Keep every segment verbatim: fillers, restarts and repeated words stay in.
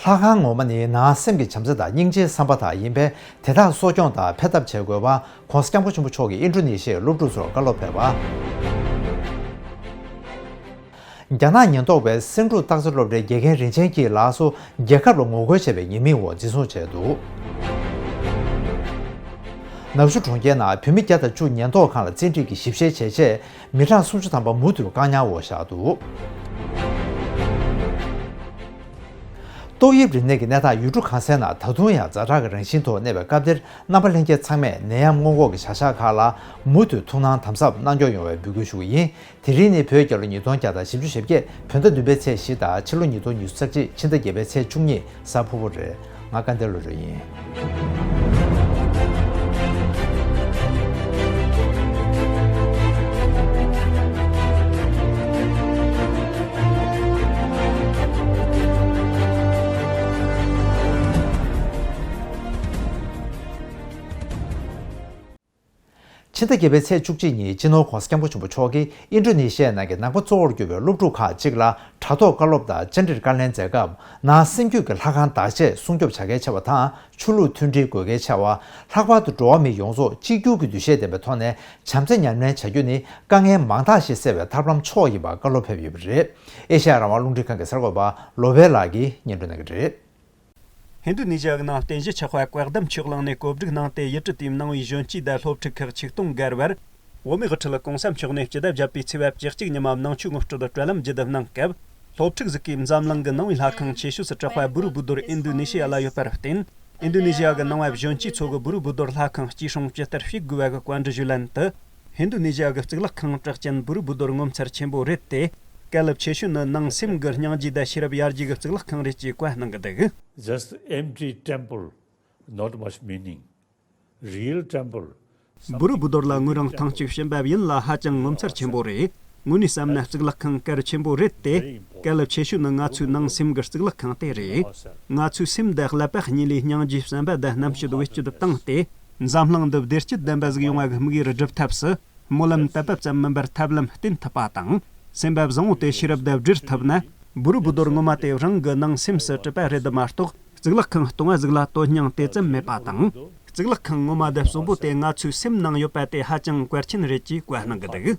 ལྷ་ཁང་ངོ་མ་ནི་ནང་སེམས་ཀྱི་བྱམས་བརྩེ་དང་སྙིང་རྗེའི་བསམ་པ་དག་ཡིན་པས། དེ་དག་གསོ་སྐྱོང་དང་འཕེལ་ཐབས་བྱེད་དགོས་པ། ྋགོང་ས་ྋསྐྱབས་མགོན་ཆེན་པོ་མཆོག་གིས་ཨིན་ཌོ་ནེ་ཤི་ཡའི་སློབ་ཕྲུག་ཚོར་བཀའ་སློབ་ཕེབས་པ། རྒྱ་ནག་ཉེན་རྟོག་པས་སེང་འབྲུག་སྟག་འཚེར་སློབ་གྲྭའི་དགེ་རྒན་རིན་ཆེན་གྱིས་ལགས་སོ་རྒྱལ་ཁབ་ལ་ངོ་རྒོལ་བྱས་པའི་ཉེས་མིང་འོག་འཛིན་བཟུང་བྱས་འདུག། ནག་ཆུ་གྲོང་ཁྱེར་ནང་བོད་མི་བརྒྱ་དང་བཅུ་ཉེན་རྟོག་ཁང་ལ་བཙན་ཁྲིད་ཀྱིས་ཞིབ་བཤེར་བྱས་རྗེས། མི་གྲངས་སུམ་ཅུ་ཐམ་པ་མུ་མཐུད་བཀག་ཉར་འོག་བཞག་འདུག། ཏོག་དབྱིབས་རིམས་ནད་ཀྱི་གནས་སྟངས་ཡུལ་གྲུ་གང་སའི་ནང་ད་དུང་ཡང་ཛ་དྲག་གི་རང་བཞིན་དུ་གནས་པའི་སྐབས་འདིར། རྣམ་པ་ལྷན་རྒྱས་ཚང་མས་ནད་ཡམས་སྔོན་འགོག་གི་བྱ་གཞག་ཁག་ལ་མུ་མཐུད་ཐུགས་སྣང་དམ་ཟབ་གནང་སྐྱོང་ཡོང་བའི་འབོད་སྐུལ་ཞུ་གི་ཡིན། དེ་རིང་ནི་བོད་རྒྱལ་ལོ་ཉིས་སྟོང་བརྒྱ་དང་བཞི་བཅུ་ཞེ་བརྒྱད། བོད་ཟླ་བདུན་པའི་ཚེས་བཞི་དང་ཕྱི་ལོ་ཉིས་སྟོང་ཉི་ཤུ་རྩ་གཅིག་ཕྱི་ཟླ་བརྒྱད་པའི་ཚེས་བཅུ་གཉིས་གཟའ་ཕུར་བུ་རེད། ང་སྐལ་ལྡན་བློ་གྲོས་ཡིན། ཕྱི་ཟླ་བརྒྱད་པའི་ཚེས་བཅུ་གཅིག་ཉིན་སྤྱི་ནོར་ྋགོང་ས་ྋསྐྱབས་མགོན་ཆེན་པོ་མཆོག་གིས་ཨིན་ཌོ་ནེ་ཤི་ཡའི་ནང་གི་ནང་པ་གཙོ་བོར་གྱུར་པའི་སློབ་ཕྲུག་ཁག་ཅིག་ལ་དྲ་ཐོག་བཀའ་སློབ་དང་བཅར་འདྲིར་བཀའ་ལན་མཛད་སྐབས། ནང་སེམས་རྒྱུད་ཀྱི་ལྷ་ཁང་བདག་གཅེས་སྲུང་སྐྱོབ་བྱ་གལ་ཆེ་བ་དང་། ཆོས་ལུགས་མཐུན་སྒྲིལ་དགོས་གལ་ཆེ་བ། ལྷག་པར་དུ་འགྲོ་བ་མི་ཡོངས་རྫོགས་གཅིག་གྱུར་གྱི་འདུ་ཤེས་ལྡན་པའི་ཐོག་ནས་བྱམས་བརྩེ་ཉམས་ལེན་བྱ་རྒྱུ་ནི། དཀའ་ངལ་མང་དག་ཞིག་སེལ་བའི་ཐབས་ལམ་མཆོག་ཡིན་པར་བཀའ་སློབ་ཕེབས་ཡོད་པ་རེད། ཨེ་ཤ་ཡ་རང་དབང་རླུང་འཕྲིན་ཁང་གི་གསར་འགོད་པ་ལོ་པེ་ལགས་ཀྱིས་སྙན་སྒྲོན་གནང་གི་རེད། ཧིན་རྡུ་ནེ་ཞི་ཡ་གི་ནང་བསྟན་བཞི་ཆགས་པ་བཀག་སྡོམ་ཆོས་གླིང་ནས་གོ་སྒྲིག་གནང་སྟེ། ཡུལ་གྲུ་དེའི་ནང་པའི་གཞོན་སྐྱེས་དང་སློབ་ཕྲུག་ཁག་ཆིག་སྟོང་བརྒལ་བར། བོད་མིའི་དབུ་ཁྲིད་ྋགོང་ས་མཆོག་ནས་སྤྱི་ཟླ་བརྒྱད་པའི་ཚེས་པ་བཅུ་གཅིག་ཉི་མ་ནང་ཆོས་ངོ་སྤྲོད་དྲ་ལམ་བརྒྱུད་གནང་སྐབས། སློབ་ཕྲུག་ཟིག་གིས་འཛམ་གླིང་གི་ནང་པའི་ལྷ་ཁང་ཆེ་ཤོས་སུ་གྲགས་པ་བུ་རུ་བུ་དོར་ཨིན་རྡུ་ནེ་ཤི་ཡ་ལ་ཡོད་པར་བརྟེན། ཨིན་རྡུ་ནེ་ཤི་ཡ་གི་ནང་པ་གཞོན་སྐྱེས་ཚོ་གིས་བུ་རུ་བུ་དོར་ལྷ་ཁང་སྐྱེལ་སྲུང་ཇི་ལྟར་བྱེད་དགོས་པ་གི་བཀའ་འདྲི་ཞུས་ལན་དུ། ཧིན་རྡུ་ནེ་ཞི་ཡ་གི་གཙུག་ལག་ཁང་གྲགས་ཅན་བུ་རུ་བུ་དོར་ངོ་མཚར་ཆེན་པོ་རེད་དེ། གལ་ཆེ་ཤོས་ནི་ནང་སེམས་ཀྱི་སྙིང་རྗེ་དང་ཤེས་རབ་ཡར་རྒྱས་ཀྱི་གཙུག་ལག་ཁང་རེད་ཅེས་བཀའ་གནང་གི་འདུག། Just empty temple, not much meaning. Real temple. བུ་རུ་བུ་དོར་ལ་ངོས་རང་ཐེངས་གཅིག་ཕྱིན་པ་ཡིན་ལ་ཧ་ཅང་ངོ་མཚར་ཆེན་པོ་རེད། དངོས་གནས་བསམ་ན་གཙུག་ལག་ཁང་གལ་ཆེན་པོ་རེད་དེ། གལ་ཆེ་ཤོས་ནི་ང་ཚོའི་ནང་སེམས་ཀྱི་གཙུག་ལག་ཁང་དེ་རེད། ང་ཚོའི་སེམས་དང་ཀླད་པ་གཉིས་ལས་སྙིང་རྗེ་བསམ་པ་དང་རྣམ་དཔྱོད་བེད་སྤྱོད་བཏང་སྟེ། འཛམ་གླིང་འདི་བདེ་སྐྱིད་ལྡན་པ་ཞིག་ཡོང་བ་གི་དམིགས་ཡུལ་སྒྲུབ་ཐབས་སུ། སྨོན་ལམ་བཏབ་པ་ཙམ་མིན་པར་ཐབས་ལམ་བསྟེན་ཐུབ་པ་དང་། སེམས་པ་བཟང་བོ་དེ་ཤེས་རབ་དང་སྦྲེལ་ཐུབ་ན། བུ་རུ་བུ་དོར་ངོ་མ་དེ་རང་གི་ནང་སེམས་སུ་གྲུབ་པ་རེད་མ་གཏོགས། གཙུག་ལག་ཁང་སྟོང་བ་ཟིག་ལ་དོན་སྙིང་དེ་ཙམ་མེད་པ་དང་། གཙུག་ལག་ཁང་ངོ་མ་དང་གསོན་པོ་དེ་ང་ཚོའི་སེམས་ནང་ཡོད་པ་དེ་ཧ་ཅང་གལ་ཆེན་རེད་ཅེས་བཀའ་གནང་གི་འདུག།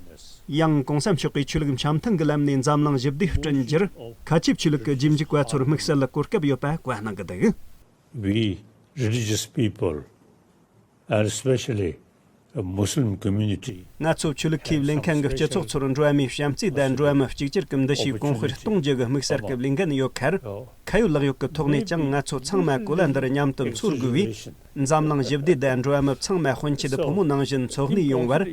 ཡང་གོང་ས་མཆོག་གིས་ཆོས་ལུགས་འཆམ་མཐུན་གྱི་ལམ་ནས་འཛམ་གླིང་ཞི་བདེ་བསྐྲུན་རྒྱུར། ཁ་ཆེའི་ཆོས་ལུགས་ཀྱི་རྗེས་འཇུག་པ་ཚོར་དམིགས་བསལ་གོ་སྐབས་ཡོད་པ་བཀའ་གནང་གི་འདུག། We religious people, and especially a Muslim community, ང་ཚོ་ཆོས་ལུགས་ཁས་ལེན་མཁན་གྱི་སྤྱི་ཚོགས་ཚོར་འགྲོ་བ་མིའི་བྱམས་བརྩེ་དང་འགྲོ་བ་མི་གཅིག་གྱུར་གྱི་འདུ་ཤེས་གོང་སྤེལ་གཏོང་རྒྱུ་གི་དམིགས་བསལ་གྱི་ལས་འགན་ཡོད་ཁར། ཁ་ཡོད་ལག་ཡོད་ཀྱི་ཐོག་ནས་ཀྱང་ང་ཚོ་ཚང་མ་གོ་ལ་འདིར་མཉམ་དུ་འཚོ་དགོས་པས། འཛམ་གླིང་ཞི་བདེ་དང་འགྲོ་བ་མི་ཚང་མ་དཔོན་ཆེན་དུ་ཕོ་མོ་ནང་བཞིན་འཚོ་གནས་ཡོང་བར།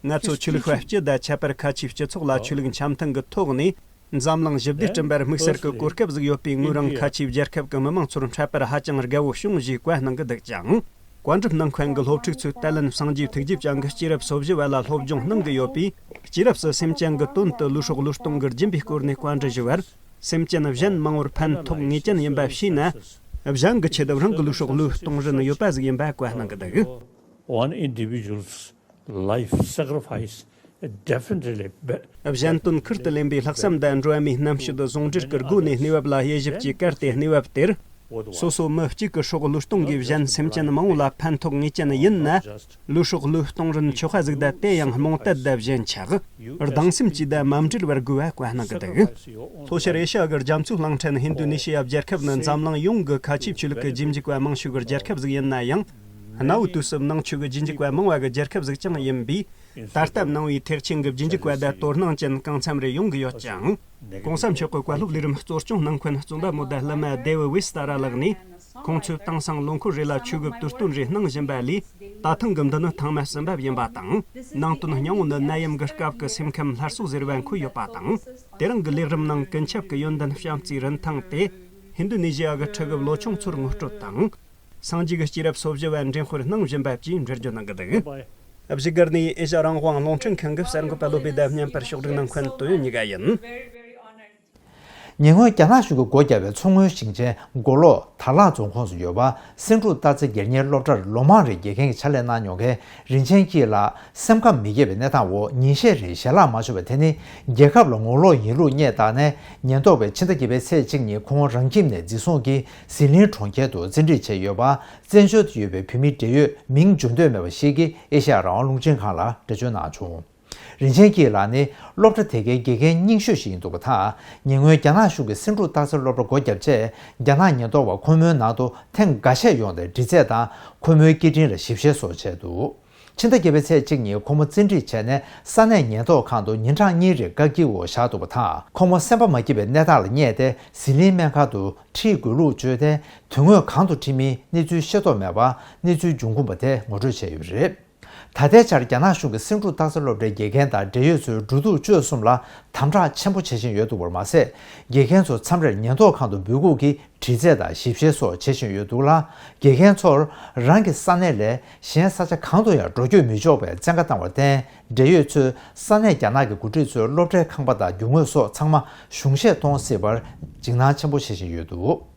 ང་ཚོ་ཆོས་ལུགས་པ་སྤྱི་དང་ཁྱད་པར་ཁ་ཆེའི་སྤྱི་ཚོགས་ལ་ཆོས་ལུགས་འཆམ་མཐུན་གྱི་ཐོག་ནས། འཛམ་གླིང་ཞི་བདེ་བསྐྲུན་པར་དམིགས་བསལ་གྱི་གོ་སྐབས་ཤིག་ཡོད་པས། ངོས་རང་ཁ་ཆེའི་རྒྱལ་ཁབ་ཀྱི་མི་མང་ཚོར་འཕྲད་པར་ཧ་ཅང་དགའ་བོ་བྱུང་ཞེས་བཀའ་གནང་གི་འདུག་ཅིང་། བཀའ་འགྲུབ་གནང་མཁན་གྱི་སློབ་ཕྲུག་ཚོས་དད་ལྡན་སངས་རྒྱས་ཐུགས་རྗེ་ཅན་གྱི་སྐྱེས་རབས་སོ་བཞི་བ་ལ་སློབ་སྦྱོང་གནང་གི་ཡོད་པས། སྐྱེས་རབས་སུ་སེམས་ཅན་གྱི་དོན་དུ་ལུས་སྲོག་བློས་གཏོང་གི་སྦྱིན་པའི་སྐོར་ནས་བཀའ་འདྲི་ཞུ་བར། སེམས་ཅན་གཞན་མང་བོར་ཕན་ཐོགས་ངེས་ཅན་ཡིན་པ་ཤེས་ན། གཞན་གྱི་ཆེད་དུ་རང་གི་ལུས་སྲོག་བློས་གཏོང་རིན་ཡོད་པ་ཞིག་ཡིན་པ་བཀའ་གནང་གི་འདུག། One individual's life sacrifice definitely be- གཞན་དོན་ཁུར་དུ་ལེན་པའི་ལྷག་བསམ་དང་འགྲོ་བ་མིའི་རྣམ་དཔྱོད་ཟུང་འབྲེལ་གྱི་སྒོ་ནས་གནས་བབ་ལ་དབྱེ་ཞིབ་ཀྱིས་བཀར་ཏེ། གནས་བབ་དེར། སོ་སོ་མི་གཅིག་གི་སྲོག་བློས་གཏོང་གིས་གཞན་སེམས་ཅན་མང་བོ་ལ་ཕན་ཐོགས་ངེས་ཅན་ཡིན་ན། ལུས་སྲོག་བློས་གཏོང་རིན་ཆོག་པ་ཟིག་དང་། དེ་ཡང་རྨོངས་དད་དང་ཞེན་ཆགས། སྡང་སེམས་བཅས་དང་མ་འབྲེལ་བར་དགོས་པ་བཀའ་གནང་གི་འདུག། ལྷོ་ཤར་ཨེ་ཤ་ཡ་གི་རྒྱ་མཚོའི་གླིང་ཕྲན་ཧིན་རྡུ་ནེ་ཤི་ཡ་རྒྱལ་ཁབ་ནི་འཛམ་གླིང་ཡོངས་ཀྱི་ཁ་ཆེའི་ཆོས་ལུགས་ཀྱི་རྗེས་འཇུག་པ་མང་ཤོས་ཀྱི་རྒྱལ་ཁབ་ཟིག་ཡིན་ན་ཡང་། གནའ་བོའི་དུས་སུ་ནང་ཆོས་ཀྱི་རྗེས་འཇུག་པ་མང་བ་གི་རྒྱལ་ཁབ་ཟིག་ཀྱང་ཡིན་པས། ད་ལྟ་ནང་པའི་ཐེག་ཆེན་གྱི་རྗེས་འཇུག་པ་དང་དོ་སྣང་ཅན་གང་འཚམ་རེ་ཡོང་གི་ཡོད་ཅིང་། གོང་ས་མཆོག་གི་བཀའ་སློབ་ལས་རིམ་གཙོ་སྐྱོང་གནང་མཁན་རྩོམ་པ་པོ་དང་སློབ་མ་དེ་བི་ཝི་སི་ཏཱ་ར་ལགས་ནས། ཁོང་ཚོས་དེང་སང་ལོ་འཁོར་རེ་ལ་ཆོས་ཀྱི་དུས་སྟོན་རེ་གནང་བཞིན་པ་ལས། ད་ཐེངས་ཀྱི་འདི་ནི་ཐེངས་མ་གསུམ་པ་ཡིན་པ་དང་། ནང་དོན་སྙིང་བོ་ནི་ནད་ཡམས་ཀྱི་སྐབས་ཀྱི་སེམས་ཁམས་སླར་གསོ་ཟེར་བ་འཁོད་ཡོད་པ་དང་། དེ་རིང་གི་ལས་རིམ་ནང་ཀུན་ཁྱབ་ཀྱི་ཡོན་ཏན་བྱམས་བརྩེའི་རིན་ཐང་དེ། ཧིན་རྡུ་ནེ་ཞི་ཡ་གི་ཕྲུ་གུ་ལོ་ཆུང་ཚོར་ངོ་སྤྲོད་དང་། སངས་རྒྱས་ཀྱི་སྐྱེས་རབས་སོ་བཞི་བ་འགྲེམས་སྤེལ་གནང་བཞིན་པ་བཅས་འགྲེལ་བརྗོད་གནང་གི་འདུག། བཞུགས་སྒར་ནས་ཨེ་ཤ་ཡ་རང་དབང་རླུང་འཕྲིན་ཁང་གི་གསར་འགོད་པ་བློ་བྷེ་དང་མཉམ་པར་ཕྱོགས་སྒྲིག་གནང་མཁན་དོན་ཡོད་ཉི་ག་ཡིན། ཉེ་སྔོན་རྒྱ་ནག་གཞུང་གིས་སྒོ་བརྒྱབ་པའི་མཚོ་སྔོན་ཞིང་ཆེན་མགོ་ལོག་དར་ལག་རྫོང་ཁོངས་སུ་ཡོད་པ་སེང་འབྲུག་སྟག་རྩེ་སྒེར་གཉེར་སློབ་གྲྭར་ལོ་མང་རིང་དགེ་རྒན་གྱི་ཕྱག་ལས་གནང་མྱོང་མཁན་རིན་ཆེན་སྐྱིད་ལགས་སེམས་ཁམས་མི་རྒྱས་པའི་གནས་སྟངས་འོག་ཉིན་ཤས་རིང་ཞལ་ལག་མ་བྱུང་བ་དེ་ནི་རྒྱལ་ཁབ་ལ་ངོ་ལོག་ཡིན་ལུགས་བསྙད་བཏང་ནས། ཉེན་རྟོག་པས་ཕྱི་ཟླ་བརྒྱད་པའི་ཚེས་གཅིག་ཉིན་ཁོང་རང་ཁྱིམ་ནས་འཛིན་བཟུང་གིས་ཟི་ལིང་གྲོང་ཁྱེར་དུ་བཙན་ཁྲིད་བྱས་ཡོད་པ། བཙན་བྱོལ་དུ་ཡོད་པའི་བོད་མིའི་འབྲེལ་ཡོད་མིང་བརྗོད་འདོད་མེད་པ་ཞིག་གིས་ཨེ་ཤ་ཡ་རང་དབང་རླུང་འཕྲིན་ཁང་ལ་འགྲེལ་བརྗོད་གནང་བྱུང་། རིན་ཆེན་སྐྱིད་ལགས་ནི་སློབ་གྲྭ་དེ་གའི་དགེ་རྒན་རྙིང་ཤོས་ཤིག་ཡིན་འདུག་པ་དང་། ཉེ་སྔོན་རྒྱ་ནག་གཞུང་གིས་སེང་འབྲུག་སྟག་རྩེ་སློབ་གྲྭ་སྒོ་བརྒྱབ་རྗེས། རྒྱ་ནག་ཉེན་རྟོག་པ་ཁོ་མོའི་ནང་དུ་ཐེངས་འགའ་ཤས་ཡོང་སྟེ་དྲི་རྩད་དང་ཁོ་མོའི་སྐྱེ་ཕྲེང་ལ་ཞིབ་བཤེར་སོགས་བྱས་འདུག་ཕྱི་ཟླ་བརྒྱད་པའི་ཚེས་གཅིག་ཉིན་ཁོ་མོ་བཙན་ཁྲིད་བྱས་ནས་ས་གནས་ཉེན་རྟོག་ཁང་དུ་ཉིན་གྲངས་གཉིས་རིང་བཀག་སྐྱིལ་འོག་བཞག་འདུག་པ་དང་། ཁོ་མོ་སེམས་པ་མ་སྐྱིད་པའི་གནས་སྟངས་ལ་བསྙད་དེ་ཟི་ལིང་སྨན་ཁང་དུ་ཁྲིད་དགོས་ལུགས་བརྗོད་དེ། དོན་དངོས་གང་དུ་ཁྲིད་མིན་གནས་ཚུལ་ཤེས་རྟོགས་མེད་པར་གནས་ཚུལ་འབྱུང་ཁུངས་པ་དེས་ངོ་སྤྲོད་བྱས་ཡོད་པ་རེད། ད་ལྟའི་ཆར་རྒྱ་ནག་གཞུང་གིས་སེང་འབྲུག་སྟག་རྩེ་སློབ་གྲྭའི་དགེ་རྒན་དང་འབྲེལ་ཡོད་ཚོའི་འགྲོ་འདུག་སྤྱོད་གསུམ་ལ་དམ་དྲག་ཆེན་པོ་བྱེད་བཞིན་ཡོད་འདུག་པར་མ་ཟད། དགེ་རྒན་ཚོ་མཚམས་རེར་ཉེན་རྟོག་ཁང་དུ་འབོད་འགུག་གིས་དྲི་རྩད་དང་ཞིབ་བཤེར་སོགས་བྱེད་བཞིན་ཡོད་འདུག་ལ། དགེ་རྒན་ཚོར་རང་གི་ས་གནས་ལས་གཞན་ས་ཆ་གང་དུ་ཡང་འགྲོ་སྐྱོད་མི་ཆོག་པའི་བཙན་བཀའ་བཏང་བར་བརྟེན། འབྲེལ་ཡོད་ཚོས་ས་གནས་རྒྱ་ནག་གི་འགོ་ཁྲིད་ཚོའི་སློབ་གྲྭའི་ཁང་པ་དང་རྒྱུ་དངོས་སོགས་ཚང་མ་གཞུང་བཞེས་གཏོང་སྲིད་པར་འཇིགས་སྣང་ཆེན་པོ་བྱེད་བཞིན་ཡོད་འདུག་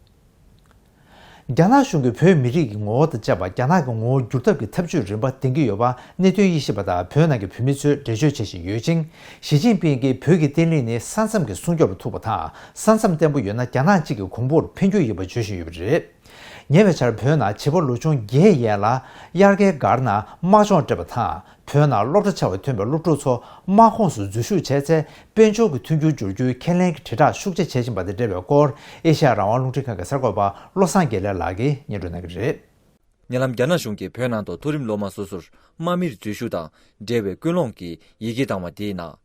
རྒྱ་ནག་གཞུང་གིས་བོད་མི་རིགས་ཀྱི་ངོ་བོ་དང་བཅས་པ་རྒྱ་ནག་གི་ངོ་བོར་བསྒྱུར་ཐབས་ཀྱི་ཐབས་ཇུས་རིམ་པ་འདིང་གི་ཡོད་པ་གནད་དོན་དབྱེ་ཞིབ་པ་དང་བོད་ནང་གི་བོད་མི་ཚོས་འགྲེལ་བརྗོད་བྱེད་བཞིན་ཡོད་ཅིང་། ཞི་ཅིན་ཕིང་གིས་བོད་ཀྱི་བརྟན་ལྷིང་ནི་ས་མཚམས་ཀྱི་སྲུང་སྐྱོབ་ལ་ཐུག་པ་དང་། ས་མཚམས་བརྟན་པོ་ཡོད་ན་རྒྱ་ནག་གཅིག་གི་གོང་བུར་འཕེལ་རྒྱུ་ཡིན་པ་བརྗོད་བཞིན་ཡོད་པ་རེད། ཉེ་བའི་ཆར་བོད་ནང་བྱིས་པ་ལོ་ཆུང་བརྒྱད་ཡན་ལ་དབྱར་ཁའི་སྒར་ནང་དམག་སྦྱོང་སྤྲད་པ་དང་། བོད་ནང་སློབ་གྲྭ་ཆེ་བ་ཐོན་པའི་སློབ་ཕྲུག་ཚོ་དམག་ཁོངས་སུ་འཛུལ་ཞུགས་བྱས་ཚེ། དཔལ་འབྱོར་གྱི་མཐུན་འགྱུར་སྦྱོར་རྒྱུའི་ཁས་ལེན་གྱི་དྲིལ་བསྒྲགས་ཤུགས་ཆེ་བྱེད་བཞིན་པ་དང་འབྲེལ་བའི་སྐོར། ཨེ་ཤ་ཡ་རང་དབང་རླུང་འཕྲིན་ཁང་གི་གསར་འགོད་པ་བློ་བཟང་དགེ་ལེགས་ལགས་ཀྱིས་སྙན་སྒྲོན་གནང་གི་རེད། ཉེ་ལམ་རྒྱ་ནག་གཞུང་གིས་བོད་ནང་དུ་མཐོ་རིམ་སློབ་མ་སོ་སོར་དམག་མིར་འཛུལ་ཞུགས་དང་འབྲེལ་བའི་ཀུན་སློང་གི་ཡི་གེ་བཏང་བ་དེའི་ནང་།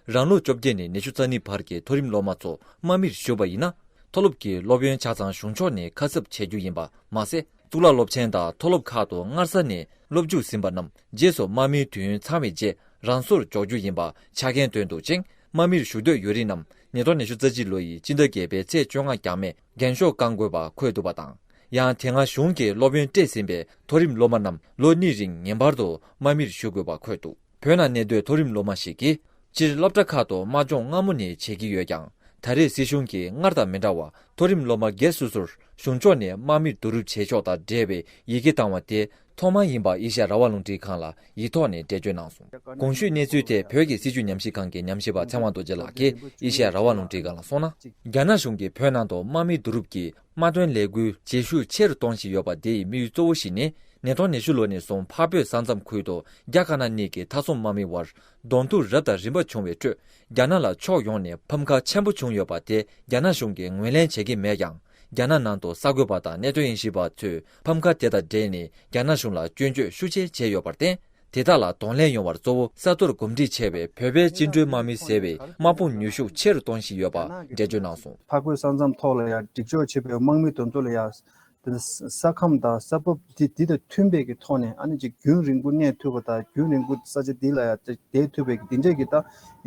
རང་ལོ་བཅོ་བརྒྱད་ནས་ཉི་ཤུ་རྩ་གཉིས་བར་གྱི་མཐོ་རིམ་སློབ་མ་ཚོ་དམག་མིར་ཞུགས་པ་ཡིན་ན། མཐོ་སློབ་ཀྱི་སློབ་ཡོན་ཆ་ཚང་གཞུང་ཕྱོགས་ནས་ཁ་གསབ་བྱེད་རྒྱུ་ཡིན་པ་མ་ཟད། གཙུག་ལག་སློབ་ཆེན་དང་མཐོ་སློབ་ཁག་ཏུ་སྔར་ས་ནས་སློབ་འཇུག་ཟིན་པ་རྣམས་རྗེས་སུ་དམག་མིའི་དུས་ཡུན་ཚང་བའི་རྗེས་རང་སོར་འཇོག་རྒྱུ་ཡིན་པ་ཆ་རྐྱེན་བཏོན་འདུག་ཅིང་། དམག་མིར་ཞུགས་འདོད་ཡོད་རིགས་རྣམས་ཉིས་སྟོང་ཉི་ཤུ་རྩ་གཅིག་ལོ་ཡི་སྤྱི་ཟླ་བརྒྱད་པའི་ཚེས་བཅོ་ལྔ་འགྱངས་མེད་འགེངས་ཤོག་བསྐང་དགོས་པ་འཁོད་འདུག་པ་དང་། ཡང་དེ་སྔ་གཞུང་གིས་སློབ་ཡོན་སྤྲད་ཟིན་པའི་མཐོ་རིམ་སློབ་མ་རྣམས་ལོ་གཉིས་རིང་ངེས་པར་དུ་དམག་མིར་ཞུགས་དགོས་པ་འཁོད་འདུག་བོད་ནང་གནས་སྡོད་མཐོ་རིམ་སློབ་མ་ཞིག་གིས། སྤྱིར་སློབ་གྲྭ་ཁག་ཏུ་དམག་སྦྱོང་སྔ་མོ་ནས་བྱེད་ཀྱི་ཡོད་ཀྱང་། ད་རེས་སྲིད་གཞུང་གིས་སྔར་དང་མི་འདྲ་བར་མཐོ་རིམ་སློབ་མ་སྒེར་སོ་སོར་གཞུང་ཕྱོགས་ནས་དམག་མི་བསྡུ་རུབ་བྱེད་ཕྱོགས་དང་འབྲེལ་བའི་ཡི་གེ་བཏང་བ་དེ་ཐོག་མ་ཡིན་པ་ཨེ་ཤ་ཡ་རང་དབང་རླུང་འཕྲིན་ཁང་ལ་ཡིག་ཐོག་ནས་འགྲེལ་བརྗོད་གནང་སོང་། གོང་ཞུས་གནས་ཚུལ་དེ་བོད་ཀྱི་སྲིད་བྱུས་ཉམས་ཞིབ་ཁང་གི་ཉམས་ཞིབ་པ་ཚེ་དབང་རྡོ་རྗེ་ལགས་ཀྱིས་ཨེ་ཤ་ཡ་རང་དབང་རླུང་འཕྲིན་ཁང་ལ་གསུངས་ན། རྒྱ་ནག་གཞུང་གིས་བོད་ནང་དུ་དམག་མི་བསྡུ་རུབ་ཀྱིས་དམག་དོན་ལས་འགུལ་བྱེད་ཤུགས་ཆེ་རུ་གཏོང་བཞིན་ཡོད་པ་དེ་ཡི་དམིགས་ཡུལ་གཙོ་བོ་ཞིག་ནི། ཉིས་སྟོང་ཉི་ཤུ་ལོ་ནས་བཟུང་འཕགས་བོད་ས་མཚམས་ཁུལ་དུ་རྒྱ་དཀར་ནག་གཉིས་ཀྱི་མཐའ་སྲུང་དམག་མི་དབར་གདོང་ཐུག་རབ་དང་རིམ་པ་བྱུང་བའི་ཁྲོད། རྒྱ་ནག་ལ་ཕྱོགས་ཡོངས་ནས་ཕམ་ཁ་ཆེན་པོ་བྱུང་ཡོད་པ་དེ་རྒྱ་ནག་གཞུང་གིས་ངོས་ལེན་བྱེད་ཀྱི་མེད་ཀྱང་། རྒྱ་ནག་ནང་དུ་གསར་འགོད་པ་དང་གནད་དོན་དབྱེ་ཞིབ་པ་ཚོས་ཕམ་ཁ་དེ་དང་འབྲེལ་ནས་རྒྱ་ནག་གཞུང་ལ་སྐྱོན་བརྗོད་ཤུགས་ཆེ་བྱས་ཡོད་པར་བརྟེན། དེ་དག་ལ་གདོང་ལེན་ཡོང་བར་གཙོ་བོ་ས་མཐོར་གོམས་འདྲིས་ཆེ་བའི་བོད་པའི་བཅིངས་འགྲོལ་དམག་མི་ཟེར་བའི་དམག་དཔུང་ནུས་ཤུགས་ཆེ་རུ་གཏོང་བཞིན་ཡོད་པ་འགྲེལ་བརྗོད་གནང་སོང་། འཕགས་བོད་ས་མཚམས་ཐོག་ལ་ཡང་སྒྲིག་སྦྱོར་བྱེད་པའི་དམག་མི་དེ་ཚོ་ལ་ཡང་། དེ་ནས་ས་ཁམས་དང་ས་བབ་དེ་དེ་དང་མཐུན་པའི་གི་ཐོག་ནས་ཨ་ནི་ཅིག་རྒྱུན་རིང་པོ་གནས་ཐུབ་པ་དང་རྒྱུན་རིང་པོ་ས་ཆ་འདི་ལ་ཡང་བསྡད་ཐུབ་པའི་གི་དེ་འདྲས་ཀྱི་ད་